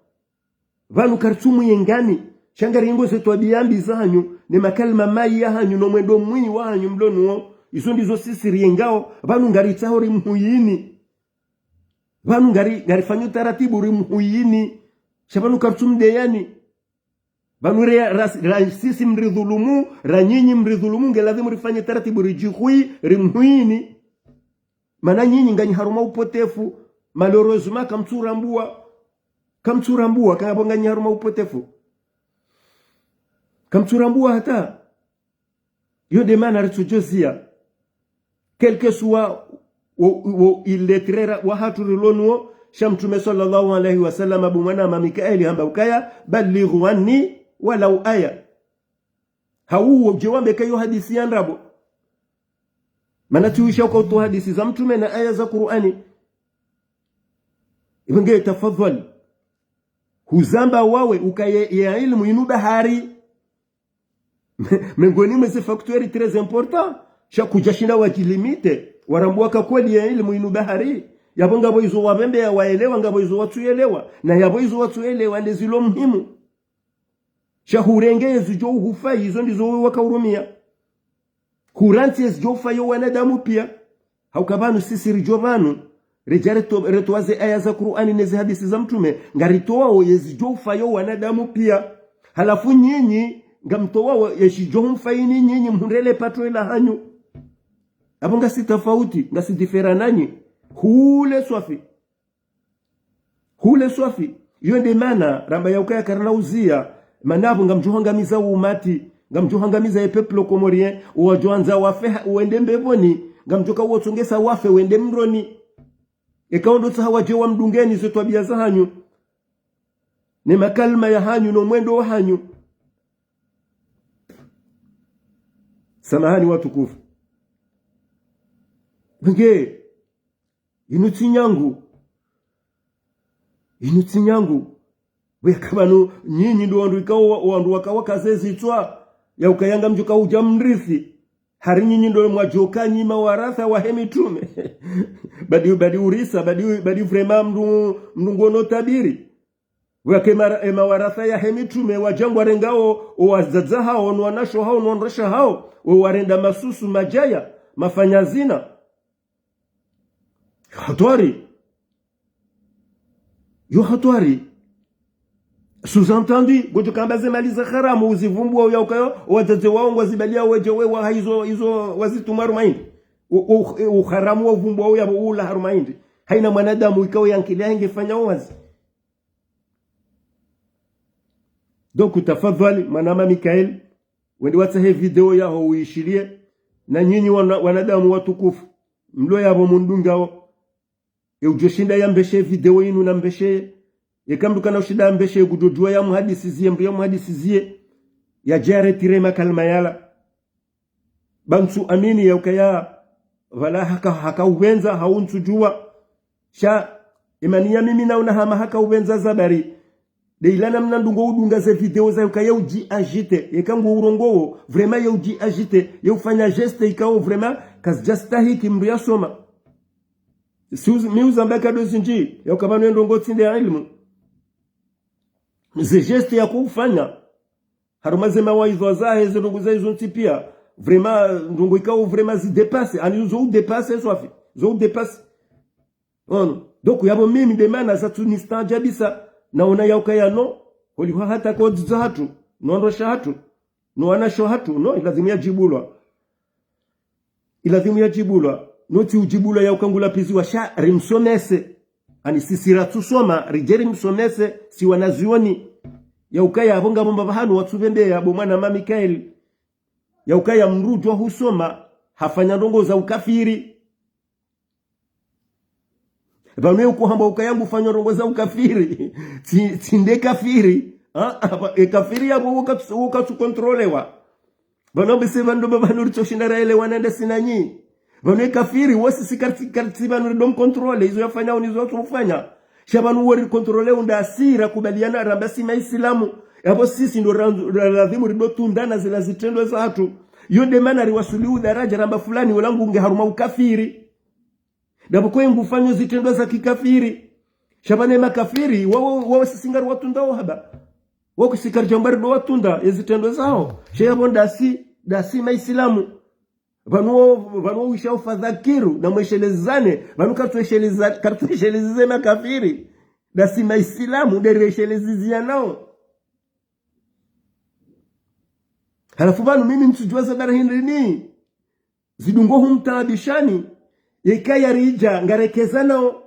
Pvanu karitsumuyengani, sha ngaringo ze twabiya mbi zahanyu, ne makalima mayi yahanyu, no mwendo mwinyi wahanyu mlo nuwo, izo ndizo sisi riyengao, pvanu ngaritsaho rimhuyini. Pvanu ngari-, ngarifanyo taratibu rimhuyini. Sha pvanu karitsumdeyani. Pvanu re-, ra-, ra-, sisi mridhulumu, ra nyinyi mridhulumu, ngeladhimu rifanye taratibu ridjihuyi, rimhuyini. Mana nyinyi nganyi harumwa upotefu, malheureusement kamtsurambuwa. Kamtsurambuwa, kangapvo nganyi harumwa upotefu. Kamtsurambuwa hata. Yo nde mana ritsudjoziya. Quel que soit wo, wo illettré ra-, wahatru rilo nuwo, sha Mtrume swallallahu alayhi wa sallam, bo mwanama Mikaeli hamba ukaya, "Ballighu anni walau aya." Hau wodje wambe ka yo hadisi ya ndrabo. Mana tsiwisha uka utowa hadisi za Mtrume na aya za Kur'ani. Iwe nge tafadhwali. Huzamba wawe ukaye ye ilmu inu bahari. Mengoni mwa ze facteur très important, sha kudjashinda wadjilimite, warambuwa ka kweli ye ilmu inu bahari. Yapvo ngapvo izo wapvembeya waelewa, ngapvo izo watsuelewa, na yapvo izo watsuelewa nde zilo muhimu. Sha hurenge ye zidjo uhufayi, izo ndizo we waka urumia. Hurantsi ye zidjo ufayi wo wanadamu piya. Hauka pvanu sisi ridjo pvanu, redja reto-, retowa ze aya za Kur'ani ne ze hadisi za Mtrume, ngaritowawo ye zidjo ufayi wo wanadamu piya. Halafu nyinyi, ngamtowawo ye zidjo humfayini nyinyi mhundre le pato ila hanyu. Apvo ngasi tafauti, ngasi différent nanyi. Hule swafi. Hule swafi. Yo nde mana, ramba ya ukaya karina uziya, mana apvo ngamdjo hangamiza umati, ngamdjo hangamiza ye peuple comorien, owadjo andza wafe ha-, wende mbepvoni, ngamdjo ka uwatsongesa wafe wende mroni. Eka ondotsaha wadje wamdungeni ze twabiya zahanyu, ne makalima yahanyu, no mwendo wahanyu. Samahani watukufu. Nge, inu tsi nyangu. Inu tsi nyangu. Weka pvanu nyinyi ndo wandru ikao wa-, wandru waka wakaza ze zitswa. Ya ukaya ngamdjo ka udja mrithi. Hari nyinyi ndo mwadjoka nyi mawaratha wahe mitrume. Badi, badi urisa, badi, badi vraiment mndru, mndru ngono tabiri. Weka mara-, e mawaratha yahe mitrume wadja ngwarengao, o wadzadze hao, no wanashe hao, no wandrushe hao, o warenda masusu, madjaya, mafanya zina. Hatwari. Yo hatwari. Sous-entendu, ngodjo kamba ze mali za haramu uzivumbuwa uya ukayo, wadzadze wawo ngwazibaliya wedje we wa ha izo, izo wazitumwa harumwa indri. U, u, uharamu wa uvumbuwa uya ula harumwa indri. Haina mwanadamu ikao ye ankili yahe ngefanya wazi. Donc, tafadhwali, mwanama Mikael, wende watsahe video yaho uyishiliye, na nyinyi wana-, wanadamu watukufu, mlo yapvo mundungao. E udjo shinda yambeshe video inu nambeshe. Eka mndru kana ushinda yambeshe, ngudjo djuwa yamuhadisiziye, mndru yamuhadisiziye. Yadje yaretire makalima yala. Ba ntsu amini ya ukaya, pvala haka, haka upvendza, hau ntsu djuwa. Sha, imani ya mimi naona hama haka upvendza zabari. Nde ila namna ndrongoo udunga ze video za ukaya udji agité. Yeka ngu urongowo, vraiment ye udji agité. Ye ufanya geste ikao vraiment, kazidja stahiki mndru yasoma. Si uzi-, mi uzamba kado zindji, ya uka pvanu ye ndrongoo tsi nde ya ilmu. Ze geste yako ufanya. Harumwa ze mawaidha zahe, ze ndrongoo zahe zontsi piya. Vraiment, ndrongoo ikao vraiment zi dépasse. Ani zo u dépasse, swafi. Zo u dépasse. Ono. Donc, yapvo mimi nde mana zatsu nistaajabisa. Naona ya ukaya no. Holiho hata ko dzidzo hatru. No wandrushe hatru. No wanashe hatru. No, ilazimu yadjibulwa. Ilazimu yadjibulwa. No tsi udjibulwa ya uka ngula piziwa sha rimsomese. Ani sisi ratsusoma, ridje rimsomese, si wanazioni. Ya ukaya apvo ngapvo mbapvi hanu watsupvembeya bo mwanama Mikaeli. Ya ukaya mndru udjuwa husoma, hafanya ndrongo za ukafiri. Pvanu ye ukohamba ukaya ngufanyo ndrongo za ukafiri. Tsi, tsi nde kafiri. Ha? Apva, e kafiri yapvo woka tsu, woka tsu contrôlewa. Pvanu bese pvandru pvapvanu ritsoshinda raelewana ndasi nanyi. Pvanu e kafiri, wo sisi karitsi, karitsi pvanu rido mcontrôler, izo yafanyao nizo yatsofanya. Sha pvanu wo ricontrôler unda asira kubaliana ramba si maisilamu. Yapvo sisi ndo ra, ra, lazimu rido tundana zila zitrendwa zahatru. Yo nde mana riwasuli udaraja ramba fulani wola ngu nge harumwa ukafiri. Ndapvo kwe ngufanyo zitrendwa za kikafiri. Sha pvanu e makafiri, wawo, wawo sisi ngariwatundao haba. Wawo sisi karidjamba rido watunda, ye zitrendwa zawo. Sha yapvo ndasi, ndasi maisilamu. Pvanu wo, pvanu wo wisha ufadhakiru, na mweshelezane, pvanu karitsuesheleza, karitsuesheleze ze makafiri. Ndasi maisilamu, nde rieshelezizianao. Halafu pvanu mimi ntsudjuwa za dara hindri ni. Zidungo humtaabishani, yeka yaridja, ngarekezanao.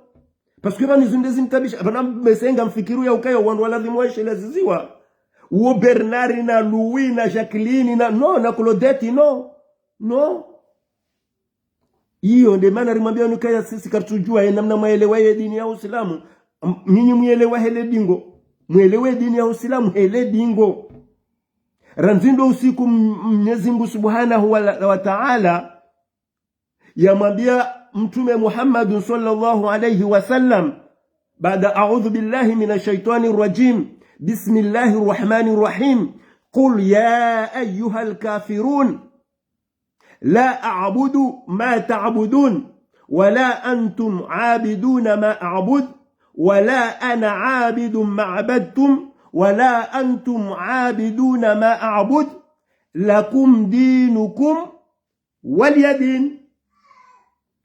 Parce que pvanu zinde zimtaabisha, pvanu mese ngamfikiru ya ukaya wandru wa lazimu waesheleziziwa. Uwo Bernard na Louis na Jacqueline na, no, na Claudette, no. No. Iyo, nde mana rimwambia wanu kaya sisi karitsudjuwa, ye namna mwaelewa ye dini ya Usilamu. M-, nyinyi mwielewa hele dingo. Mwielewe dini ya Usilamu hele dingo. Randzi ndo usiku m-, Mnyezi Mngu Subhanahu wa, wa Ta'ala, yamwambia Mtrume Muhammadun swallallahu alayhi wa sallam, baada أعوذ بالله من الشيطان الرجيم، بسم الله الرحمن الرحيم، قل يا أيها الكافرون، لا أعبد ما تعبدون، ولا أنتم عابدون ما أعبد، ولا أنا عابد ما عبدتم، ولا أنتم عابدون ما أعبد، لكم دينكم ولي دين.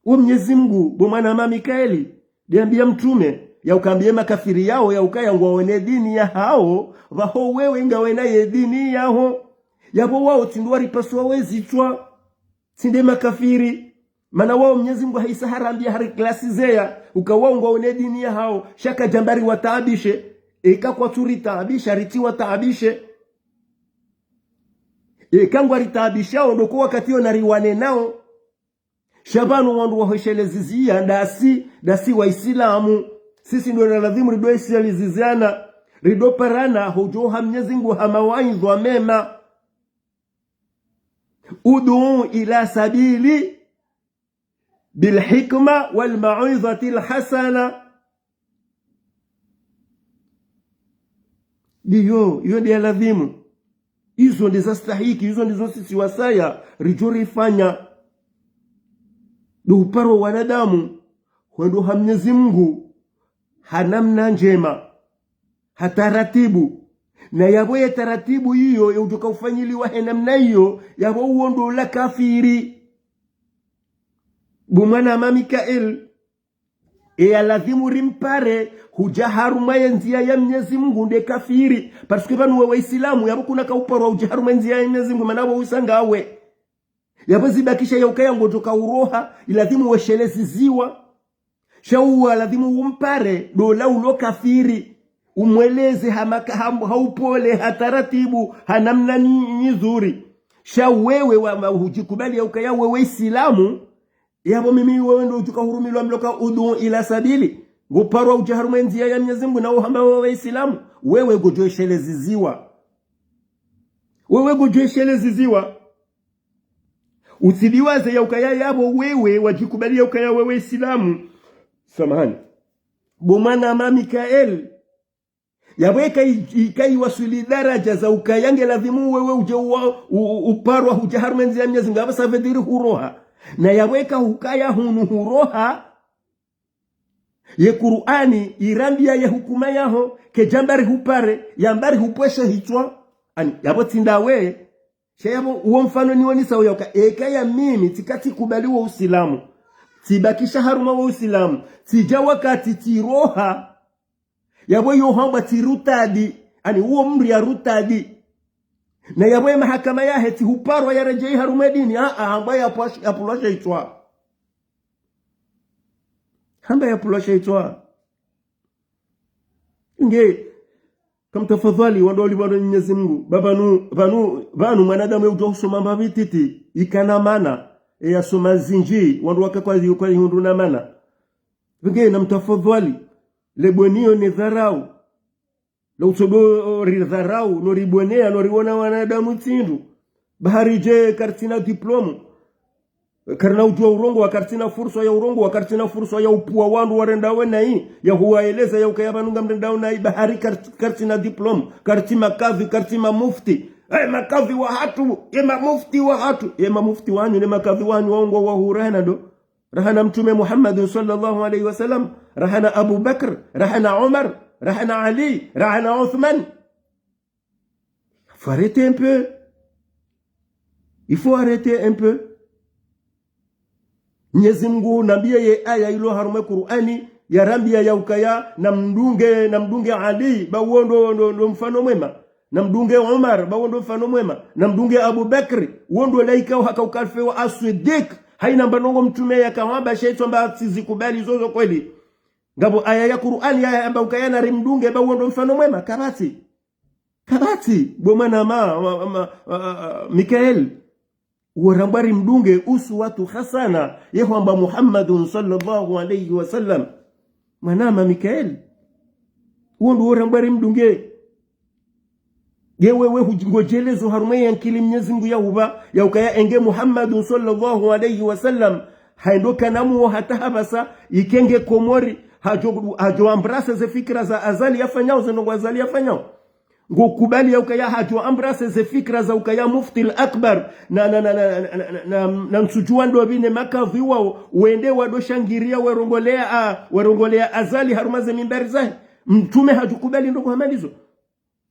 Wo Mnyezi Mngu, bo mwanama Mikaeli, nde yambia Mtrume, ya ukambie makafiri yawo, ya ukaya ngwaone dini yahawo, pvaho wewe ngawena ye dini yaho. Yapvo wawo tsi ndo waripasua we zitswa. Tsi nde makafiri. Mana wawo Mnyezi Mngu haisa harambia hari klasi zeya, uka wawo ngwaone dini yahawo, sha kadjamba riwataabishe. Eka kwatsu ritaabisha, ritsi wataabishe. Eka ngwaritaabishao, ndo ko wakati yo nariwane nao. Sha pvanu wandru wahoeshelezizia, ndasi, ndasi Waisilamu. Sisi ndo na lazimu rido esheleziziana, rido parana, hodjo ha Mnyezi Mngu ha mawaidhwa mema. ادع إلى سبيل بالحكمة والموعظة الحسنة. Ndiyo, iyo nde ya lazimu. Izo nde zastahiki, izo ndizo sisi wasaya, ridjo rifanya. Ndo uparwa wanadamu, hwendo ha Mnyezi Mngu, ha namna ndjema, ha taratibu. Na yapvo ye taratibu iyo, ye udjoka ufanyiliwa he namna iyo, yapvo uwo ndo ula kafiri. Bo mwanama Mikaeli, e ya lazimu rimpare, hudja harumwa ye ndzia ya Mnyezi Mngu nde kafiri. Parce que pvanu we Waisilamu, yapvo kuna ka uparwa udja harumwa ye ndzia ya Mnyezi Mngu, mana wo usa ngawe. Yapvo zibakisha ya ukaya ngodjoka uroha, ilazimu wesheleziziwa. Sha uwa lazimu umpare, ndo ula ulo kafiri. Umweleze ha maka-, ha, ha upole, ha taratibu, ha namna nyi-, nyizuri. Sha wewe wa, wa hudjikubali ya ukaya wewe Isilamu, yapvo mimi wewe ndo udjoka hurumilwa mloka ادع إلى سبيل. Ngoparwa udja harumwa ye ndzia ya Mnyezi Mngu na uhamba wewe Isilamu. Wewe ngodjo esheleziziwa. Wewe ngodjo esheleziziwa. Utsidiwaze ya ukaya yapvo wewe wadjikubali ya ukaya wewe Isilamu. Samahani. Bo mwanama Mikaeli. Yapvo eka i-, ika iwaswili daraja za ukaya nge lazimu wewe udje uwa-, u-, u-, uparwa hudja harumwa ye ndzia ya Mnyezi Mngu, apvo ça veut dire huroha. Na yapvo eka hukaya hunu huroha, ye Kur'ani irambia ye hukuma yaho, kedjamba rihupare, yamba rihupvweshe hitswa. Ani, yapvo tsi ndawe. Sha yapvo uwo mfano niwonesa uya uka, eka ya mimi, tsika tsikubali wo Usilamu. Tsibakisha harumwa wo Usilamu. Tsidja wakati tsiroha. Yapvo iyo hambwa tsirutadi. Ani uwo mndru yarutadi. Na yapvo ye mahakama yahe tsihuparwa yaredjei harumwa ye dini. Ah, ah, hambwa yapvwash-, yapvulwashe hitswa. Hamba yapvulwashe hitswa. Nge, kamtafadhwali, wandru wali pvanu Mnyezi Mungu. Ba pvanu, pvanu, pvanu mwanadamu ye udjo usoma mbapvi titi, ikana mana, e yasoma zindji, wandru waka kwa, kwa ihundru na mana. Nge, namtafadhwali, le bweniyo ne dharau. Lo utsodo ridharau, no ribweneya, no riwona wanadamu tsi ndru. Bahari dje karitsina diplôme. Karina udjuwa urongowa, karitsina furswa ya urongowa, karitsina furswa ya upvuwa wandru warendao nayi, ya huwaeleza ya ukaya pvanu ngamrendao nayi, bahari kar-, karitsina diplôme, karitsi makadhi, karitsi mamufti. Eh, makadhi wahatru, ye mamufti wahatru, ye mamufti wanyu, ne makadhi wanyu, waongowa hurahana ndo. Rahana Mtrume Muhammadun swalla Allahu alayhi wa sallam, rahana Abu Bakr, rahana Umar, rahana Ali, rahana Uthman. Faut arrêter un peu. Il faut arrêter un peu. Mnyezi Mungu nambiye ye aya ilo harumwa ye Kur'ani, yarambiya ya ukaya, namdunge, namdunge Ali, ba wo ndo, ndo, ndo mfano mwema. Namdunge Umar, ba wo ndo mfano mwema. Namdunge Abu Bakri, wo ndo laika wo haka ukalfe wa As-Siddiq. Hayina mba ndrongo Mtrume yakahamba shetwa mba tsi zikubali zozo kweli. Ngapvo aya ya Kur'ani yayamba ukaya narimdunge, ba wo ndo mfano mwema. Kapvatsi. Kapvatsi, bo mwana ma, ma, ma, ma, Mikael. Wo rambwa rimdunge uswatu hasana, ye hwamba Muhammadun swalla Allahu alayhi wa sallam. Mwana ma Mikael. Wo ndo wo rambwa rimdunge. Ye wewe hudji-, ngodjelezo harumwa ye ankili Mnyezi Mungu ya hupva, ya ukaya enge Muhammadun swalla Allahu alayhi wa sallam, hayendo kana muo hata hapvasa, ikenge Komori, hadjo, hadjo embrasser ze fikira za Azali yafanyao, ze ndrongo Azali yafanyao. Ngokubali ya ukaya hadjo embrasser ze fikira za ukaya Mufti al-Akbar, na, na, na ntsudjuwa ndopvi ne makadhi wao, wende wado shangiriya, warongoleya, a, warongoleya Azali harumwa ze mimbari zahe. Mtrume hadjo kubali ndrongo hama ndizo.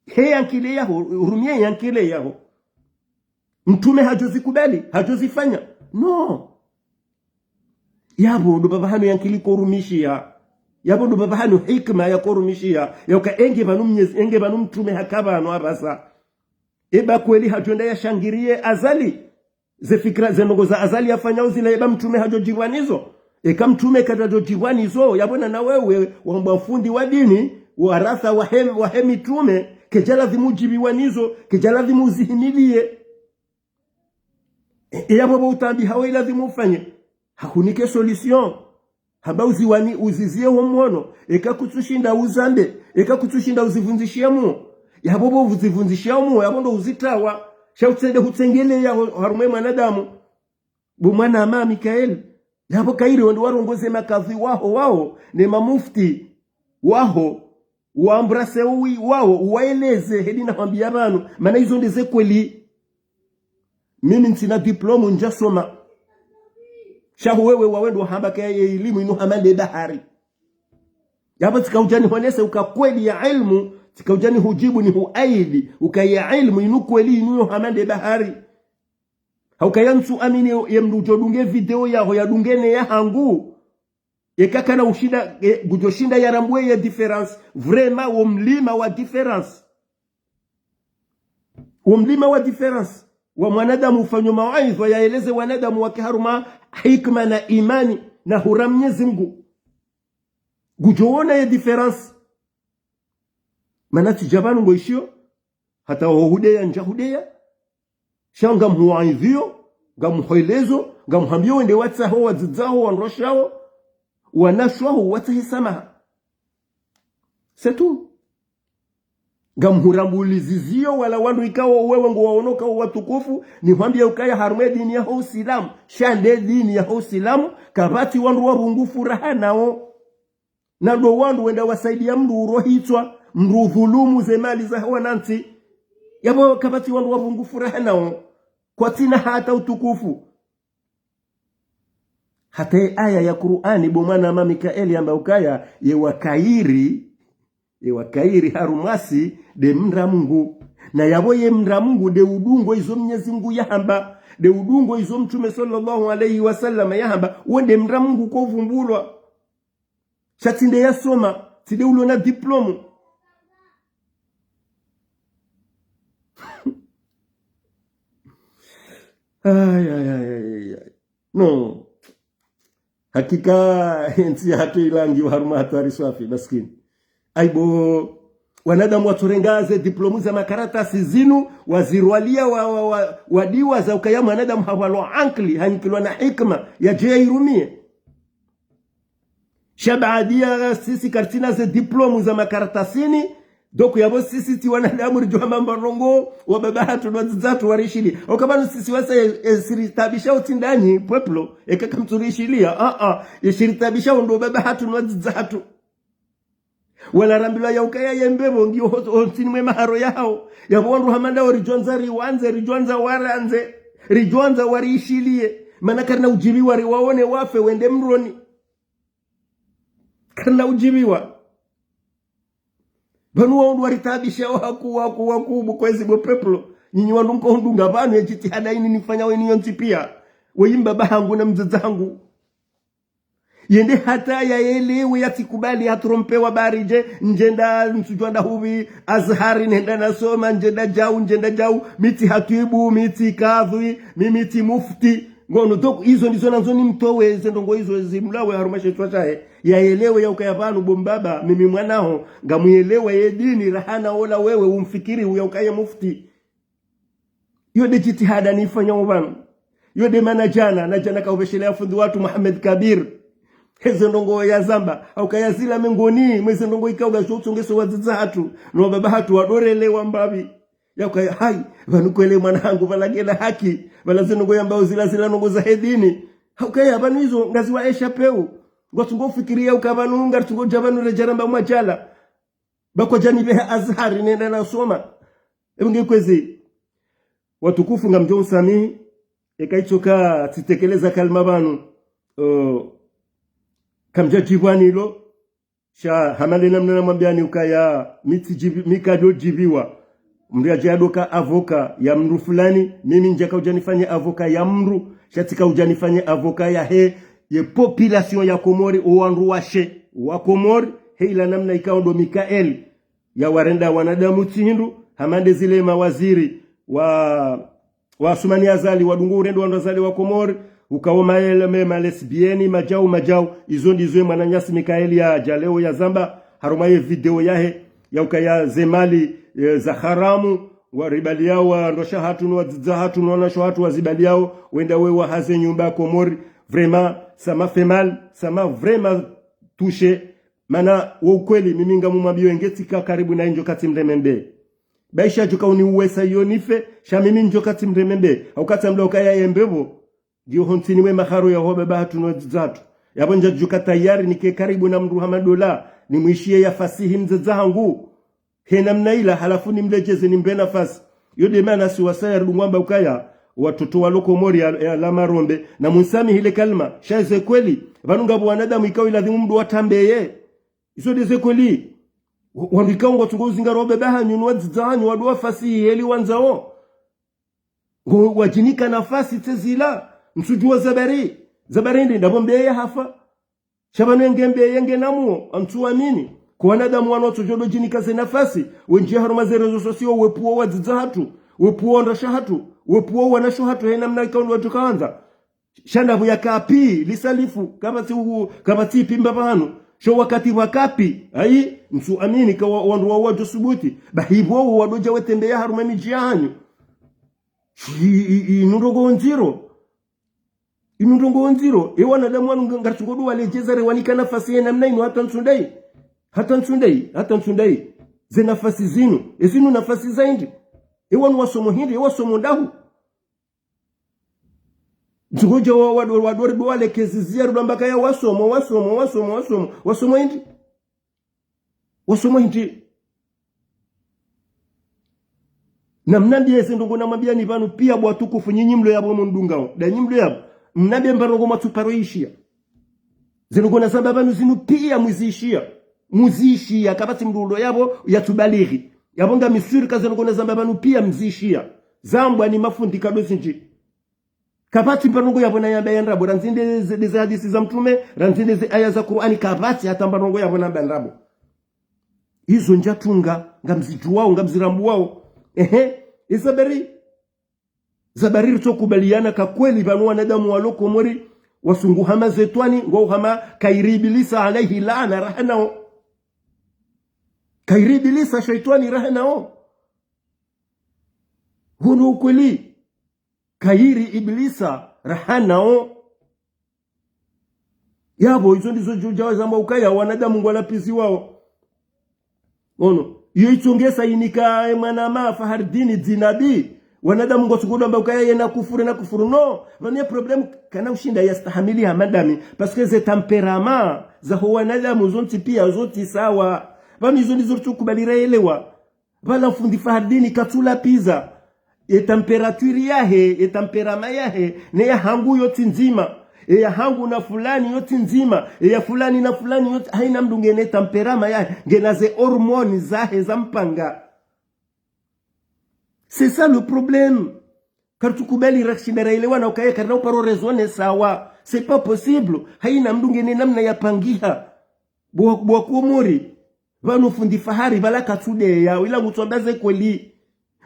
He ankili yaho, urumie ankili yaho. Mtrume hadjo zikubali, hadjo zifanya. Non. Yapvo ndo pvapvahanu ye ankili korumishiya. Yapvo ndo pvapvahanu hikima yakorumishiya. Ya uka enge pvanu Mnyezi, enge pvanu Mtrume haka pvanu hapvasa. Eba kweli hadjo enda yashangiriye Azali. Ze fikira, ze ndrongo za Azali yafanyao zila, eba Mtrume hadjo djipvwa nizo. Eka Mtrume kadjadjo djipvwa nizo, yapvo na wewe, wambwa fundi wa dini, waratha wahe, wahe mitrume, kedja ladhimu udjipviwa nizo, kedja ladhimu uzihimiliye. E, e yapvo bo utambi hawe ilazimu ufanye. Hahunike solution. Hamba uziwani, uziziye wo mwono. Eka kutsushinda uzambe. Eka kutsushinda uzivundzishiya muo. Yapvo bo uzivundzishiya muo, yapvo ndo uzitrawa. Sha utsende hutsengeleya ho, harumwa ye mwanadamu. Bo mwana ma Mikael. Yapvo kayiri wende warongoze makadhi waho wao, ne mamufti waho, wa embrasser uwi wao, uwaeleze heli nahwambiya pvanu, mana izo nde ze kweli. Mimi ntsina diplôme, ndjasoma. Sha ho wewe wawendo hamba kaya ye ilimu inu hama nde bahari. Yapvo tsika udja nihonese uka kweli ye ilmu, tsika udja nihudjibu nihuaidi, uka ye ilmu inu kweli inu yo hama nde bahari. Ha ukaya ntsu amini ye mndru udjo dunge video yaho yadunge ne yahangu. Eka kana ushinda, e, ngudjo shinda yarambuwe ye différence. Vraiment, wo mlima wa différence. Wo mlima wa différence. Wa mwanadamu ufanyo mawaidha, yaeleze wanadamu wake harumwa hikima na imani na hura Mnyezi Mungu. Ngudjo wona ye différence. Mana tsidja pvanu ngoishiyo, hata ho hudeya, ndja hudeya. Sha ngamhuwaidhiyo, ngamhuelezo, ngamhambiyo wende watsahe wadzadze waho, wandru washe waho, wanashe waho, watsahe samaha. C'est tout. Ngamhurambuliziziyo wala wandru ikao wewe ngowaono kao watukufu, nihwambiye ukaya harumwa ye dini yaho Usilamu, sha nde dini yaho Usilamu, kapvatsi wandru wapvungufu raha nao. Na ndo wandru wenda wasaidiya mndru urohitswa, mndru udhulumu ze mali za wanantsi. Yapvo kapvatsi wandru wapvungufu raha nao. Kwatsina hata utukufu. Hata ye aya ya Kur'ani, bo mwana ma Mikaeli, yamba ukaya, ye wakairi, ye wakairi harumwa si, nde mndra Mungu. Na yapvo ye mndra Mungu, nde udungo izo Mnyezi Mungu yahamba, nde udungo izo Mtrume swalla Allahu alayhi wa sallam yahamba, wo nde mndra Mungu ko uvumbulwa. Sha tsi nde yasoma, tsi nde ulo na diplôme. Ay, ay, ay, ay, ay, ay. Non. Hakika, entsi yahatru ilangiwa harumwa hatwari swafi, maskini. Aibu, Wanadamu watsorenga ze diplôme za makaratasi zinu, wazirwalia wa, wa, wa, wadiwa za ukaya mwanadamu hapvalwa ankili, hanikilwa na hikima, yadje yairumie. Sha baadhwi ya sisi karitsina ze diplôme za makaratasini, donc yapvo sisi tsi wanadamu ridjo hamba mba ndrongo, wababa hatru na wadzadze hatru warishilia. Oka pvanu sisi wasa e, e, siritabisha utsindanyi, peuple, eka kamtsurishilia, a, a, e shiritabisha ndo baba hatru na wadzadze hatru. Wala rambilwa ya ukaya ye mbepvo ngiyo ho-, hontsini mwe maharo yahawo. Yapvo wandru hama ndawo ridjwandza riwandze, ridjwandza warandze, ridjwandza wariishilie. Mana karina udjibiwa riwaone wafe wende mroni. Karina udjibiwa. Pvanu wao ndo waritabisha waku, waku, waku, bukwezi bo peuple. Nyinyi wandru mko hundunga pvanu ye djitihada ini nifanya weni yontsi pia. Weyi mbaba hangu na mdzadze hangu. Yende hata yaelewe yatsikubali hatrompewa bari dje, ndjenda ntsudjwanda hupvi, Azhari nenda nasoma, ndjenda djau, ndjenda djau, mi tsi hatwibu, mi tsi kadhwi, mi, mi tsi mufti. Ngono, donc, izo ndizo nandzo nimtowe, ze ndrongo izo zimlawe harumwa she shitswa shahe. Yaelewe ya ukaya pvanu bo mbaba, mimi mwanaho, ngamuyelewe ye dini, raha na ola wewe, umfikiri, uya ukaya mufti. Yo nde djitihada nifanyao pvanu. Yo nde mana djana, na djana kaupveshelea fundi watru Mohamed Kabir. Heze ndrongo yazamba, hauka yazila mengoni, mweze ndrongo ikao ngazidjo utsongesa wadzadze hatru, no wababa hatru wadorelewa mbapvi. Ya ukaya, hayi, pvanu kweli mwana hangu pvala ngena haki, pvala ze ndrongo yambao zila zila ndrongo zahe dini. Hauka ya pvanu izo ngaziwa échappé. Ngwatsongo ufikiri ya uka pvanu, ngaritsungo dja pvanu redja ramba mwadjala. Ba kwadjani pveha Azhari nenda nasoma. Epvo nge kwezi. Watukufu ngamdjo unsamihi, eka itsoka tsitekeleza kalima pvanu, o, kamdjadjibwa nilo, sha hama le namna namwambiani ukaya mi tsidjibi-, mi kadjodjibiwa. Mndru yadje yadoka avocat ya mndru fulani, mimi ndjaka udja nifanye avocat ya mndru, sha tsika udja nifanye avocat yahe, ye population ya Komori, o wandru washe, wa Komori, he ila namna ikao ndo Mikael, ya warenda wanadamu tsi hindru, hama nde zile mawaziri wa, wa Assoumani Azali, wadungo urenda wandru Azali wa Komori, ukao maele me malesbieni, madjau, madjau, izo ndizo ye mwananyasi Mikael yadja leo yazamba, harumwa ye video yahe, ya ukaya ze mali, e, za haramu, waribaliao, wandrwasha hatru, no wadzadze hatru, no wanashe hatru, wazibaliao, wenda we wahaze nyumba Komori, vraiment, ça m'a fait mal, ça m'a vraiment touché, mana, wo ukweli, mimi ngamumwambio nge tsika karibu nayi ndjoka tsimreme mbe. Ba isha djoka uniuwesa iyo nife, sha mimi ndjoka tsimreme mbe. Hauka tsamla ukaya ye mbepvo, ngiyo hontsini mwe maharo yaho wababa hatru no wadzadze hatru. Yapvo ndjadjoka tayari nike karibu na mndru hama ndola, nimwishiye ya fasihi mdzadze hangu. He namna ila, halafu nimledjeze nimbe nafasi. Yo nde mana si wasaya ridungwamba ukaya, watoto walo Komori ya, ya la marombe, na munsamihi le kalima, sha ze kweli, pvanu ngapvo wanadamu ikao iladhimu mndru watambeye. Izo nde ze kweli. Wa-, wandru ikao ngwatsongo uzingara wababa hanyu, no wadzadze hanyu, wandru wa fasihi heli wandzao. Ngo wadjinika nafasi tse zila, ntsudjuwa zabari, zabari ndi ndapvo mbeye hafa. Sha pvanu yenge mbeye yenge namuo, antsu amini. Kwa wanadamu wanu watsodjo djinika ze nafasi, wendji harumwa ze réseaux sociaux, wepvuo wadzadze hatru, wepvuo wanashe hatru, wepvuo wanashe hatru, he namna ikao ndo wadjoka wandza. Sha ndapvo ya kapi, lisalifu, kapvatsi u-, kapvatsi ipimba pvanu. Sho wakati wa kapi, ayi, ntsu amini ka wa-, wandru wa wadjo subuti. Ba hipvo wo wadodja wetembeya harumwa midji yahanyu. I, i, i, inu ndrongo ndziro. Inu ndrongo ndziro. E wanadamu wanu nga-, ngaritsungo ndo waledjeza rewanika nafasi ye namna inu hata ntsu ndayi. Hata ntsu ndayi, hata ntsu ndayi. Ze nafasi zinu. E zinu nafasi za hindri. E wanu wasomo hindri, e wasomo ndahu. Ntsukodja wa, wa, wa, wadori bo walekezi ziya rudamba kaya wasomo, wasomo, wasomo, wasomo. Wasomo hindri? Wasomo hindri? Na mnambiye ze ndrongo namwambiyani pvanu piya bo watukufu nyinyi mlo yapvo mundungao. Nda nyi mlo yapvo. Mnambiye mba ndrongo mwatsuparo ishiya. Ze ndrongo nazamba pvanu zinu piya mwiziishiya. Mwiziishiya kapvatsi mndru ulo yapvo yatsubalighi. Yapvo ngami sûr ka ze ndrongo nazamba pvanu piya mziishiya. Zambwa ni mafundi kado zindji. Kapvatsi mba ndrongo yapvo nayamba ya ndrabo, randzi nde ze, nde ze hadisi za mtrume, randzi nde ze aya za Kur'ani, kapvatsi hata mba ndrongo yapvo namba ndrabo. Izo ndjatunga, ngamzidjuwao, ngamzirambuwao. Ehe, izo beri. Zabari ritsokubaliana ka kweli pvanu wanadamu walo Komori, wasungu hama zetwani, ngwao hama kairi ibilisa alaihi laana raha nao. Kayiri Ibilisa shetwani raha nao. Hunu ukweli. Kayiri Ibilisa raha nao. Yapvo, izo ndizo djudja wazamba ukaya wanadamu ngwalapviziwao. Ono, iyo itsongesa inika, e, mwana ma Fahardini Dzinabi. Wanadamu ngwatsukudo amba ukaya yena kufuru na kufuru. No, pvanu ye problème kana ushinda yastahamili hama ndami. Parce que ze tempérament zaho wanadamu zontsi pia zontsi sawa. Pvanu izo ndizo ritsukubali rayelewa. Pvala fundi Fahardini katsulapviza. E température yahe, e tempérament yahe, ne yahangu yotsi ndzima. E yahangu na fulani yotsi ndzima. E ya fulani na fulani yotsi, haina mndru ngena e tempérament yahe, ngena ze hormones zahe za mpanga. C'est ça le problème. Karitsukubali rakshinda rayelewana ukaya karina uparo raisonner sawa. C'est pas possible. Haina mndru ngena e namna yapangiha. Bo, bo Komori. Pvanu fundi Fahari, pvala katsudeya, ila ngutswamba ze kweli.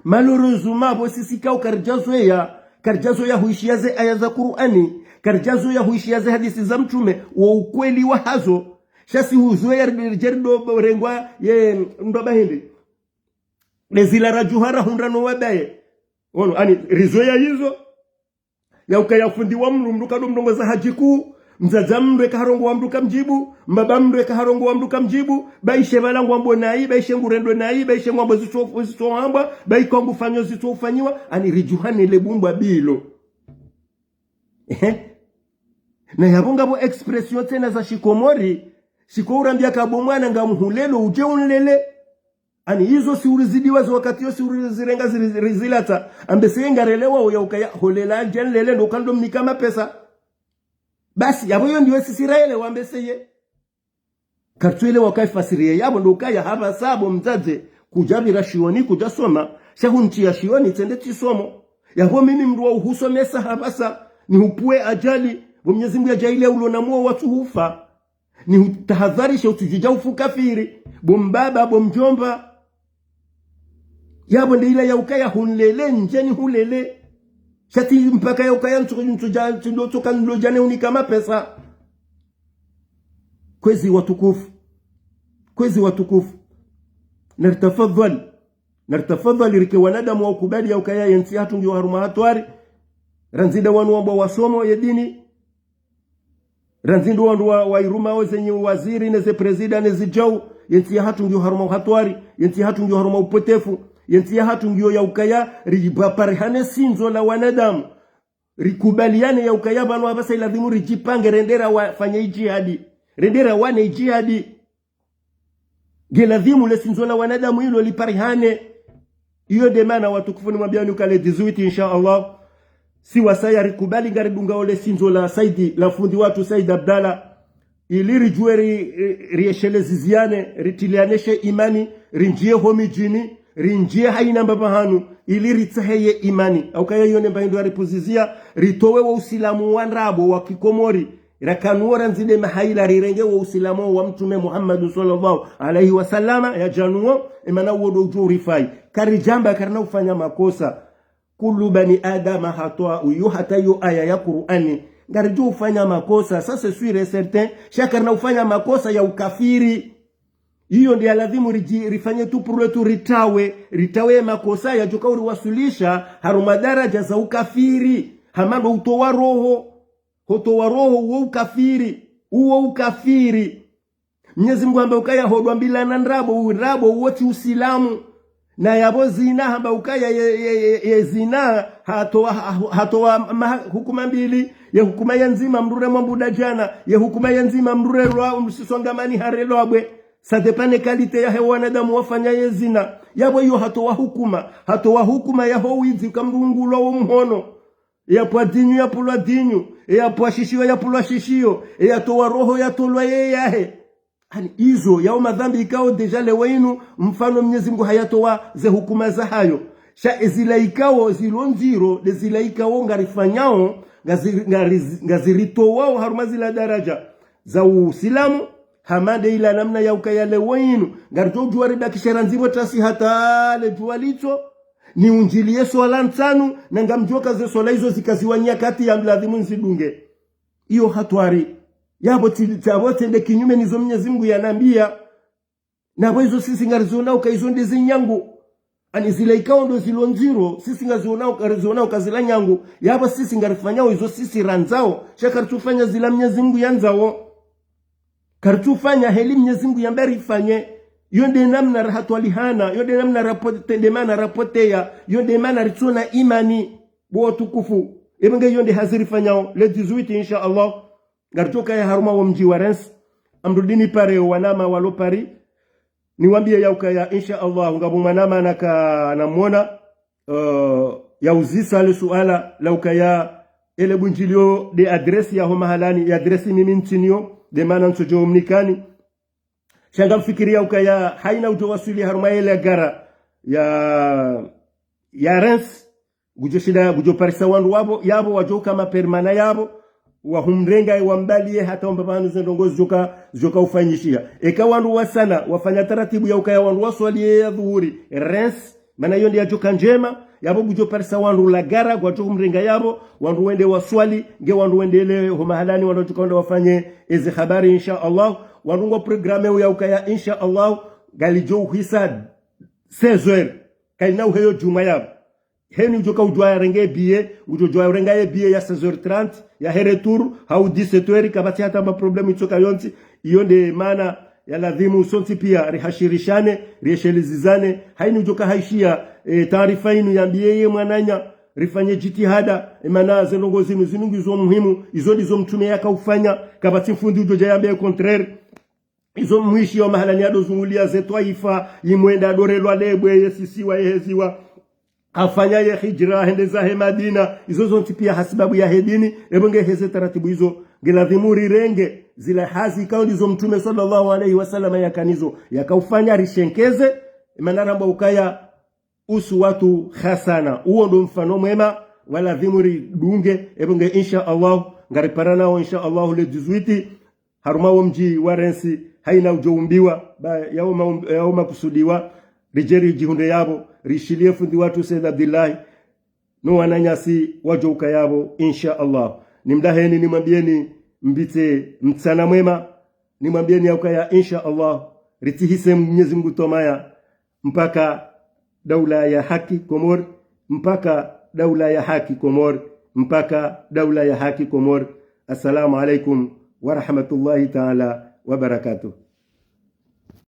Malheureusement, pvo sisi kao karidjazoweya, karidjazoweya huishiya ze aya za Kur'ani, karidjazoweya huishiya ze hadisi za mtrume, wo ukweli wahazo. Sha si huzoweya ridjeri do rengwa ye ndo bahindi. Lezila radjuha rahundra no wabaye. Ono, ani, rizoweya izo. Ya ukaya fundi wa mndru, mndru kado mrongoza hadjiku, mdzadze mndru eka harongowa mndru kamdjibu, mbaba mndru eka harongowa mndru kamdjibu, ba ishe pvala ngwambo nayi, ba ishe ngurendwa nayi, ba ishe ngwambo zitso, zitsohambwa, ba ikao ngufanyo zitsoufanyiwa, ani ridjuhane le bumbwa bilo. Ehe. Na yapvo ngapvo expression tsena za shikomori, shiko urambia ka bo mwana ngamhulelo udje unlele. Ani izo si urizidiwa zo wakati yo si urizirenga ziri-, rizilatsa. Ambe seye ngarelewa uya ukaya holela dje nlele ndo kando mnika mapesa. Basi, yapvo yo ndiyo sisi rayelewa ambe seye. Karitswelewa uka ifasiriye yapvo ndo ukaya hapvasa bo mdzadze kudjapvira shioni kudjasoma. Sha huntsiya shioni tsende tsisomo. Yapvo mimi mndru wa uhusomesa hapvasa. Nihupvuwe ajali. Bo Mnyezi Mngu yadjaaliya ulo na mwo watsuhufa. Nihutahadharishe utsudjidja ufu kafiri, bo mbaba, bo mdjomba. Yapvo nde ila ya ukaya hunlele, ndje nihulele. Sha tsi mpaka ya ukaya ntsu, ntsudja, ntsudo tsoka ndodjane unika mapesa. Kwezi watukufu. Kwezi watukufu. Naritafadhwali. Naritafadhwali rike wanadamu wa ukubali ya ukaya ye ntsi yahatru ngiyo harumwa hatwari. Randzi nda wanu wambwa wasomo ye dini. Randzi ndo wandru wa, wa irumao ze nyi waziri, ne ze prezida, ne zidjau, ye ntsi yahatru ngiyo harumwa uhatwari, ye ntsi yahatru ngiyo harumwa upotefu, ye ntsi yahatru ngiyo ya ukaya, ribaparihane sindzo la wanadamu. Rikubaliane ya ukaya pvanu hapvasa ilazimu ridjipange rende rawafanye idjihadi. Rende rawane idjihadi. Nge lazimu le sindzo la wanadamu ilo liparihane. Iyo nde mana watukufu nimwambiani uka le dix-huit, insha Allah. Si wasaya rikubali ngaridungao le sindzo la Saidi, la fundi watru Said Abdallah. Ili ridjuwe ri, ri, riesheleziziane, ritiliane she imani, rindjiye ho midjini, rindjiye haina mbapvi hanu, ili ritsahe ye imani. Au kaya iyo ne mba hindru yaripvuzizia, ritowe wo usilamu wa ndrabo wa kikomori. Rakanuo randzi nde mahaila rirenge wo usilamu wa mtrume Muhammad swallallahu alayhi wa sallama yadjanuo, emana uwo ndo udjo urifai. Karidjamba karina ufanya makosa. Kullu bani Adama khatwa'u, iyo hata iyo aya ya Kur'ani. Ngaridjo ufanya makosa, ça c'est sûr et certain, sha karina ufanya makosa ya ukafiri. Iyo nde ya lazimu ridji, rifanye tu pour le tu ritawe, ritawe makosa yadjoka uriwaswilisha, harumwa daraja za ukafiri, hama ndo utowa roho. Hotowa roho uwo ukafiri, uwo ukafiri. Mnyezi Mngu hamba ukaya hodwa mbila na ndrabo, u ndrabo uwo tsi usilamu. Na yapvo zina hamba ukaya ye, ye, ye, ye zina hatowa, ha, hatowa ma, hukuma mbili, ye hukuma ya ndzima mndru uremwa mbuda djana, ye hukuma ya ndzima mndru urelwa, mndru sisongamani harelwa bwe. Ça dépend ne qualité yahe wanadamu wafanya ye zina. Yapvo iyo hatowa hukuma, hatowa hukuma yaho widzi uka mndru ungulwa wo mhono. Yapvwa dinyu, yapvulwa dinyu. Yapvwa shishiyo, yapvulwa shishiyo. Yatowa roho, yatolwa ye yahe. Ani izo, yao madhambi ikao déjà lewo inu, mfano Mnyezi Mngu hayatowa ze hukuma zahayo. Sha ezila ikao, zilo ndziro, nde zila ikao ngarifanyao, ngazi, ngari, ngaziritowao harumwa zila daraja za usilamu, hama nde ila namna ya ukaya lewo inu, ngaridjo udjuwa ribakishe randzi pvo tasi hata le djuwa litso, ni undjiliye swala ntsanu, na ngamdjoka ze swala izo zikaziwa nyakati ya mlazimu nzidunge. Iyo hatwari. Yapvo tsi, yapvo tsende kinyume nizo Mnyezi Mngu yanambia. Na pvo izo sisi ngarizionao uka izo nde zinyangu. Ani zila ikao ndo zilo ndziro, sisi ngazionao, ngarizionao uka zila nyangu. Yapvo sisi ngarifanyao izo sisi randzao. Sha karitsufanya zila Mnyezi Mungu yandzao. Karitsufanya heli Mnyezi Mungu yamba rifanye. Yo nde namna rahatwalihana, yo nde namna rapote, nde mana rapoteya, yo nde mana ritsona imani. Bo watukufu. Ebe nge yo nde hazi rifanyao, le dix-huit, insha Allah. Ngaridjo kaya harumwa wo mdji wa Reims. Amrudini pare wanama walo Paris. Niwambie ya ukaya, insha Allah, ngapvo mwanama naka namwona, eh, ya uzisa le suala la ukaya ele bundjilio nde adresse ya ho mahalani, ye adresse mimi ntsinayo, nde mana ntsodjo mnikani. Sha ngamfikiri ya ukaya haina udjo waswili harumwa ele gare ya, ya Reims, ngudjo shinda, ngudjo parisa wandru wapvo, yapvo wadjo uka ma permanent yapvo, wahumrenga, wambaliye hata wamba pvanu ze ndrongoo zidjoka, zidjoka ufanyishiha. Eka wandru wasaya, wafanya taratibu ya ukaya wandru waswali ye ya dhuhuri Reims, mana yo nde yadjoka ndjema, yapvo ngudjo parisa wandru la gare, ngwadjo humrenga yapvo, wandru wende waswali, nge wandru wendele ho mahalani, wandru wadjoka wende wafanye ezi habari, insha Allah. Wandru ngwa programme ya ukaya, insha Allah, ngalidjo uhisa seize heures. Kaina uheyo djumwa yapvo. Heni udjoka udjua yarenge billet, udjo djua yarenga ye billet ya seize heures trente, ya he retour, hau dix-sept heures, kapvatsi hata ma problème itsoka yontsi, iyo nde mana ya lazimu sontsi pia rihashirishane, rieshelezane, haini udjoka haishiya, e, taarifa inu yambiye ye mwananya, rifanye jitihada, e, mana ze ndrongoo zinu, zinu ngizo muhimu, izo ndizo mtrume yaka ufanya, kapvatsi mfundi udjo dja yambe contraire. Izo mwishiyo mahalani yado zunguliya ze twaifa, yimwenda dorelwa lebwe, yesisiwa, yeheziwa. Afanya ye hijra, hende zahe Madina. Izo zontsi pia hasibabu yahe dini, ebo nge heze taratibu izo. Nge lazimu rirenge, zila hazi ikao ndizo mtrume swallallahu alayhi wa sallam yakanazo. Yaka ufanya rishenkeze, mana ramba ukaya uswatun hasana. Uwo ndo mfano mwema, wa lazimu ridunge, ebo nge insha Allah, ngariparanao insha Allah le dix-huit, harumwa wo mdji wa Reims, haina udjo umbiwa, ba, yao ma-, yao makusudiwa, ridje ridjihundre yapvo, rishiliye fundi watru Said Abdillahi, no wananyasi wadjo uka yapvo, insha Allah. Nimdaheni, nimwambieni, mbitse mtsana mwema, nimwambieni ya ukaya, insha Allah, ritsihise Mnyezi Mungu twamaya, mpaka daula ya haki Komori, mpaka daula ya haki Komori, mpaka daula ya haki Komori. Assalamu alaikum wa rahmatullahi ta'ala wa barakatuh.